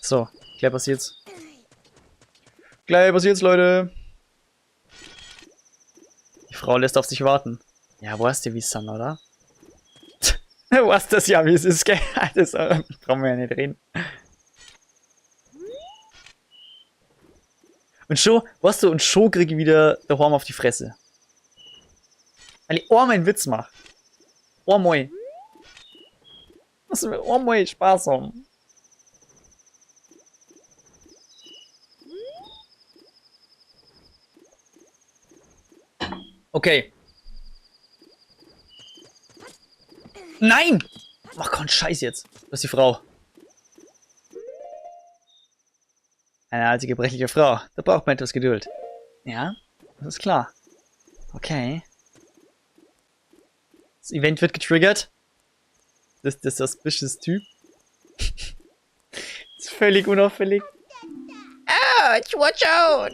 So, gleich passiert's. Gleich passiert's, Leute. Die Frau lässt auf sich warten. Ja, weißt du, wie es dann, oder? Weißt das ja, wie es ist, gell? Das brauchen wir ja nicht reden. Und schon, weißt du, und schon krieg ich wieder daheim auf die Fresse. Weil ich einmal einen Witz mach. Einmal. Lass mir einmal Spaß haben. Okay. Nein! Mach keinen Scheiß jetzt. Das ist die Frau. Eine alte, gebrechliche Frau. Da braucht man etwas Geduld. Ja, das ist klar. Okay. Das Event wird getriggert. Das ist der suspicious Typ. Das ist völlig unauffällig. Ouch! Watch out!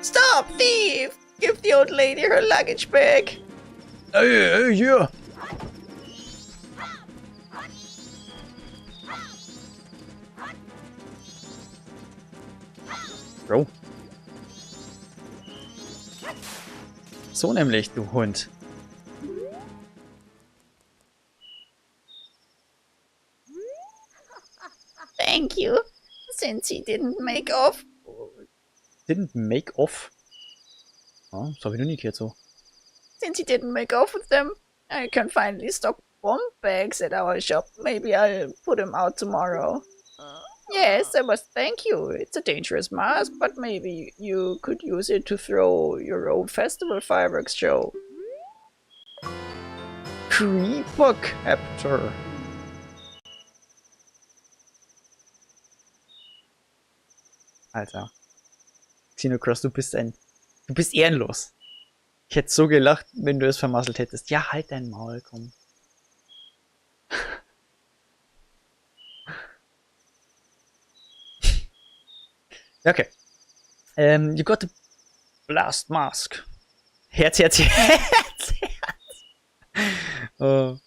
Stop, thief! Give the old lady her luggage back. Hey, hey, yeah. Bro. So nämlich, du Hund. Thank you. Since he didn't make off. Didn't make off? Oh, das hab ich noch nie gehört so. Since he didn't make off with them, I can finally stock bomb bags at our shop. Maybe I'll put them out tomorrow. Yes, I must thank you. It's a dangerous mask, but maybe you could use it to throw your own festival fireworks show. Creeper Captor. Alter. Xenocross, du bist ein... Du bist ehrenlos. Ich hätte so gelacht, wenn du es vermasselt hättest. Ja, halt dein Maul, komm. Okay. You got the blast mask. Herz, Herz, Herz, Herz.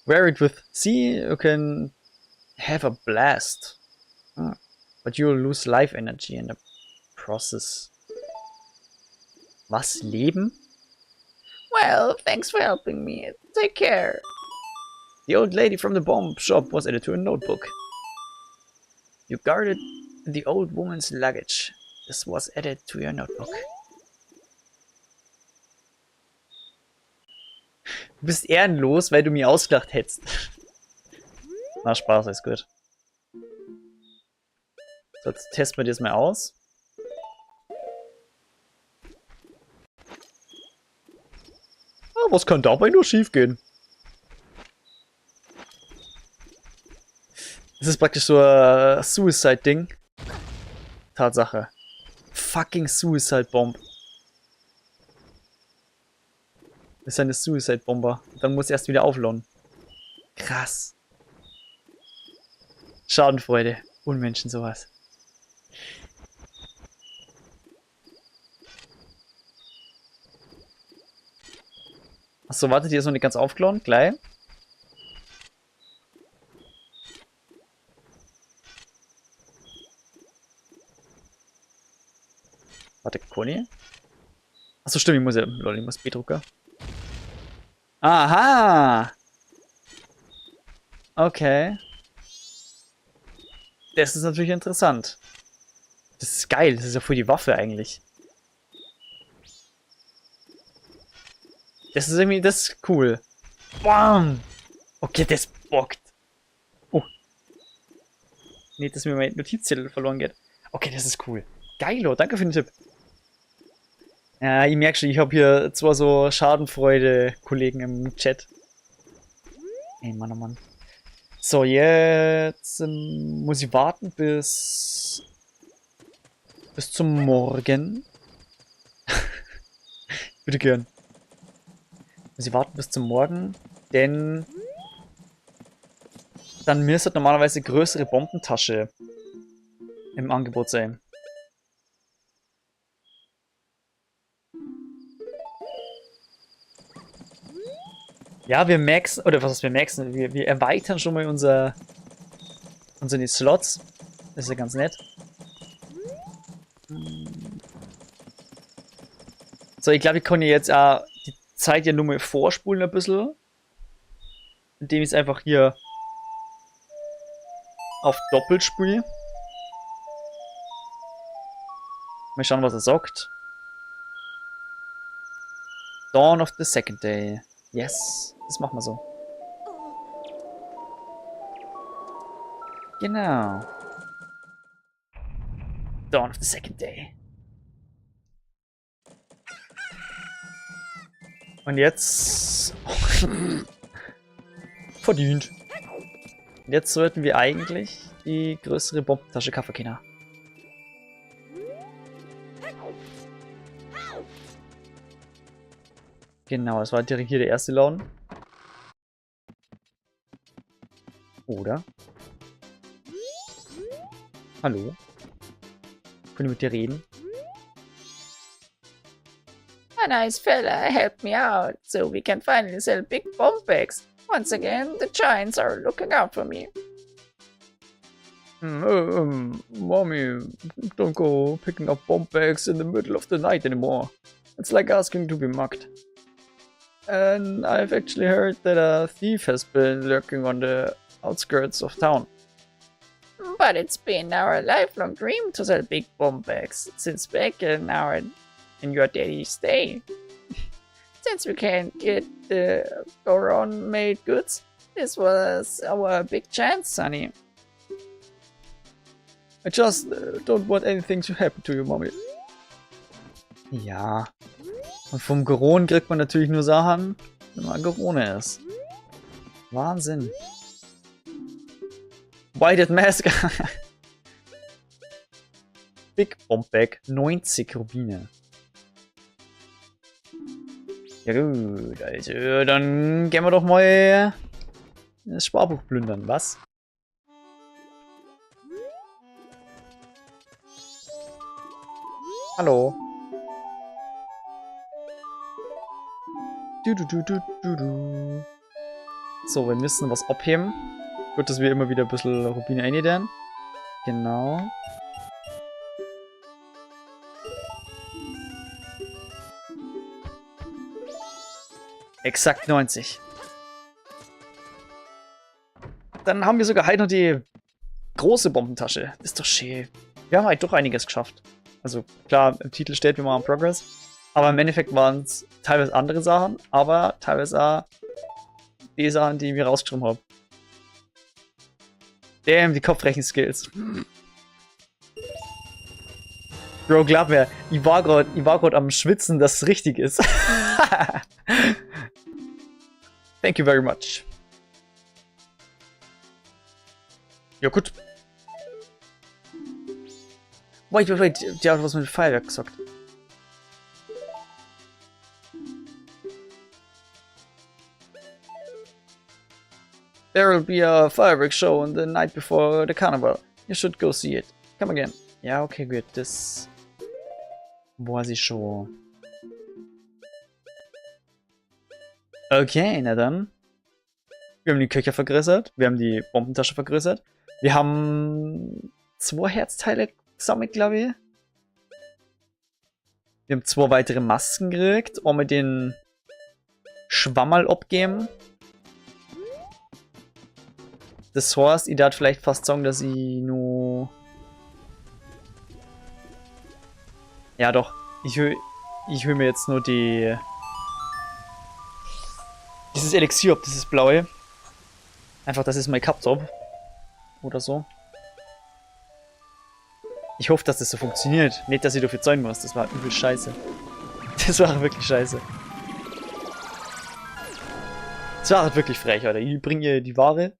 Wear it with C, you can have a blast. But you'll lose life energy in the process. Was? Leben? Well, thanks for helping me. Take care. The old lady from the bomb shop was added to a notebook. You guarded the old woman's luggage. This was added to your notebook. Du bist ehrenlos, weil du mir ausgelacht hättest. Na, Spaß, ist gut. So, jetzt testen wir das mal aus. Ah, was kann dabei nur schief gehen? Das ist praktisch so ein Suicide-Ding. Tatsache. Fucking Suicide Bomb. Das ist eine Suicide Bomber. Dann muss erst wieder aufladen. Krass. Schadenfreude. Unmenschen sowas. Achso, wartet, hier ist noch nicht ganz aufgeladen. Gleich. Warte, Conny? Achso, stimmt, ich muss ja. Lol, ich muss B-Drucker. Aha! Okay. Das ist natürlich interessant. Das ist geil, das ist ja voll die Waffe eigentlich. Das ist irgendwie, das ist cool. Bam! Okay, das bockt. Oh. Nicht, dass mir mein Notizzettel verloren geht. Okay, das ist cool. Geilo, danke für den Tipp. Ja, ich merke schon, ich habe hier zwar so Schadenfreude-Kollegen im Chat. Ey, Mann, oh Mann. So, jetzt muss ich warten bis zum Morgen. Bitte gern. Muss ich warten bis zum Morgen, denn dann müsste normalerweise größere Bombentasche im Angebot sein. Ja, wir maxen, oder was heißt wir maxen? Wir erweitern schon mal unsere Slots. Das ist ja ganz nett. So, ich glaube, ich kann jetzt auch die Zeit ja nur mal vorspulen ein bisschen. Indem ich es einfach hier auf doppelt spiele. Mal schauen, was er sagt. Dawn of the second day. Yes, das machen wir so. Genau. Dawn of the second day. Und jetzt... Verdient. Und jetzt sollten wir eigentlich die größere Bombentasche kaufen können. Genau, das war direkt hier der erste Laden. Oder? Hallo? Können wir mit dir reden? A nice fella helped me out, so we can finally sell big bomb bags. Once again, the giants are looking out for me. Mommy, don't go picking up bomb bags in the middle of the night anymore. It's like asking to be mugged. And I've actually heard that a thief has been lurking on the outskirts of town. But it's been our lifelong dream to sell big bomb bags since back in your daddy's day. Since we can't get the Goron made goods, this was our big chance, Sonny. I just don't want anything to happen to you, Mommy. Ja. Und vom Goron kriegt man natürlich nur Sachen, wenn man Gorone ist. Wahnsinn. White Mask. Big Bomb Bag, 90 Rubine. Ja gut, also dann gehen wir doch mal das Sparbuch plündern, was? Hallo. Du, du, du, du, du, du. So, wir müssen was abheben. Gut, dass wir immer wieder ein bisschen Rubine einnehmen. Genau. Exakt 90. Dann haben wir sogar heute noch die große Bombentasche. Ist doch schön. Wir haben halt doch einiges geschafft. Also klar, im Titel steht, wir machen Progress. Aber im Endeffekt waren es teilweise andere Sachen, aber teilweise auch die Sachen, die ich mir rausgeschrieben habe. Damn, die Kopfrechenskills. Bro, glaub mir, ich war grad am Schwitzen, dass es richtig ist. Thank you very much. Ja, gut. Wait, wait, wait. Der hat was mit Feuerwerk gesagt. There will be a fireworks show on the night before the carnival. You should go see it. Come again. Ja, okay, gut. Das weiß ich schon. Okay, na dann. Wir haben die Köcher vergrößert. Wir haben die Bombentasche vergrößert. Wir haben 2 Herzteile gesammelt, glaube ich. Wir haben 2 weitere Masken gekriegt. Einmal den Schwammerl abgeben. Das heißt, ich darf vielleicht fast sagen, dass ich nur... Ja doch, ich hol mir jetzt nur die... Dieses Elixier ab, dieses blaue. Einfach, dass ich es mal gehabt hab. Oder so. Ich hoffe, dass das so funktioniert. Nicht, dass ich dafür zahlen muss. Das war übel scheiße. Das war wirklich scheiße. Das war halt wirklich frech, Alter. Ich bring ihr die Ware.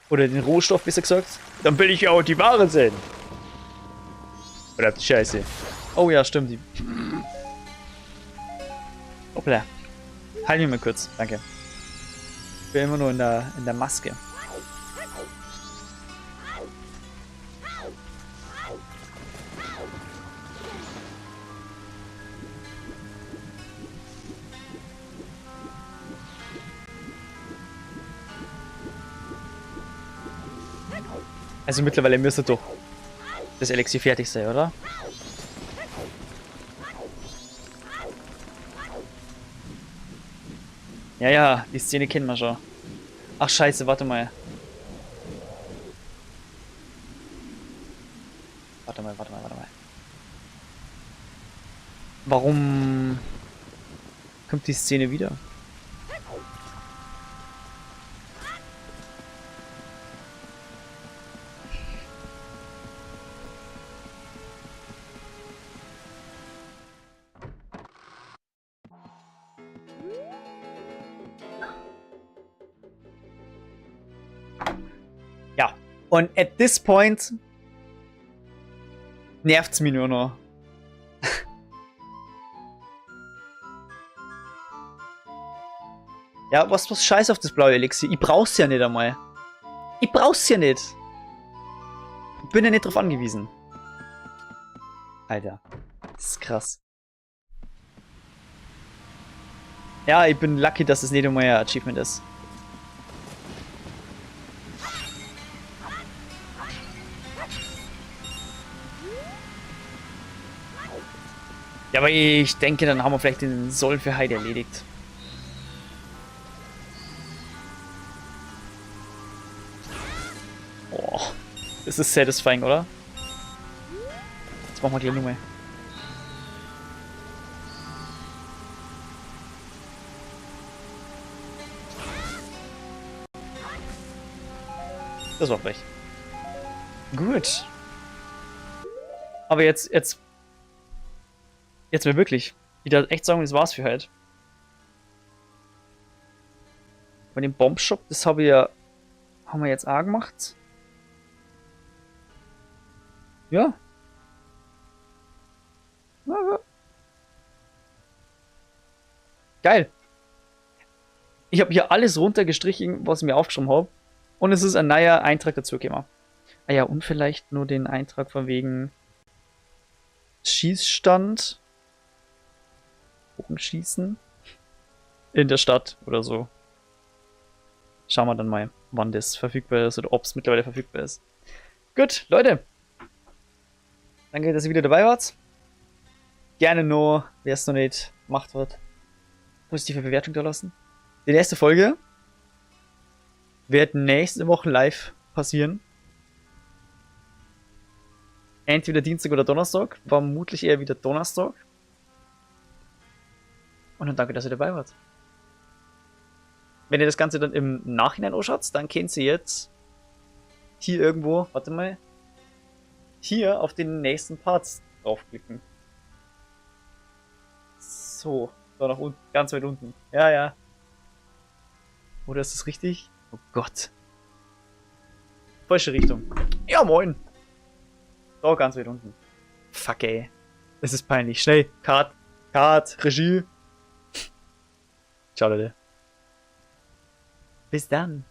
Oder den Rohstoff, besser gesagt. Dann will ich ja auch die Ware sehen. Verdammte Scheiße. Oh ja, stimmt. Die. Hoppla. Halt mich mal kurz. Danke. Ich bin immer nur in der Maske. Also mittlerweile müsste doch das Elixier fertig sein, oder? Ja, ja, die Szene kennen wir schon. Ach scheiße, warte mal. Warte mal, warte mal, warte mal. Warum kommt die Szene wieder? Ja, und at this point nervt's mich nur noch. Ja, was scheiß auf das blaue Elixier. Ich brauch's ja nicht einmal. Ich brauch's ja nicht. Ich bin ja nicht drauf angewiesen. Alter, das ist krass. Ja, ich bin lucky, dass es nicht einmal ein Achievement ist. Ja, aber ich denke, dann haben wir vielleicht den Soll für Heide erledigt. Oh, das ist satisfying, oder? Jetzt machen wir gleich nochmal. Das war frech. Gut. Aber jetzt mal wirklich. Ich darf echt sagen, das war's für heute. Bei dem Bombshop, das habe ich ja, haben wir jetzt auch gemacht. Ja. Ja. Geil. Ich habe hier alles runtergestrichen, was ich mir aufgeschrieben habe. Und es ist ein neuer Eintrag dazu gekommen. Ah ja, und vielleicht nur den Eintrag von wegen Schießstand. Bogenschießen. In der Stadt oder so. Schauen wir dann mal, wann das verfügbar ist oder ob's mittlerweile verfügbar ist. Gut, Leute. Danke, dass ihr wieder dabei wart. Gerne nur, wer es noch nicht gemacht hat, positive Bewertung da lassen. Die nächste Folge wird nächste Woche live passieren. Entweder Dienstag oder Donnerstag. Vermutlich eher wieder Donnerstag. Und dann danke, dass ihr dabei wart. Wenn ihr das Ganze dann im Nachhinein anschaut, dann könnt ihr jetzt hier irgendwo, warte mal, hier auf den nächsten Parts draufklicken. So, da nach unten, ganz weit unten. Ja. Oder ist das richtig? Oh Gott. Falsche Richtung. Ja, moin. Da, ganz weit unten. Fuck, ey. Das ist peinlich. Schnell. Cut. Cut. Regie. Ciao, Leute. Bis dann.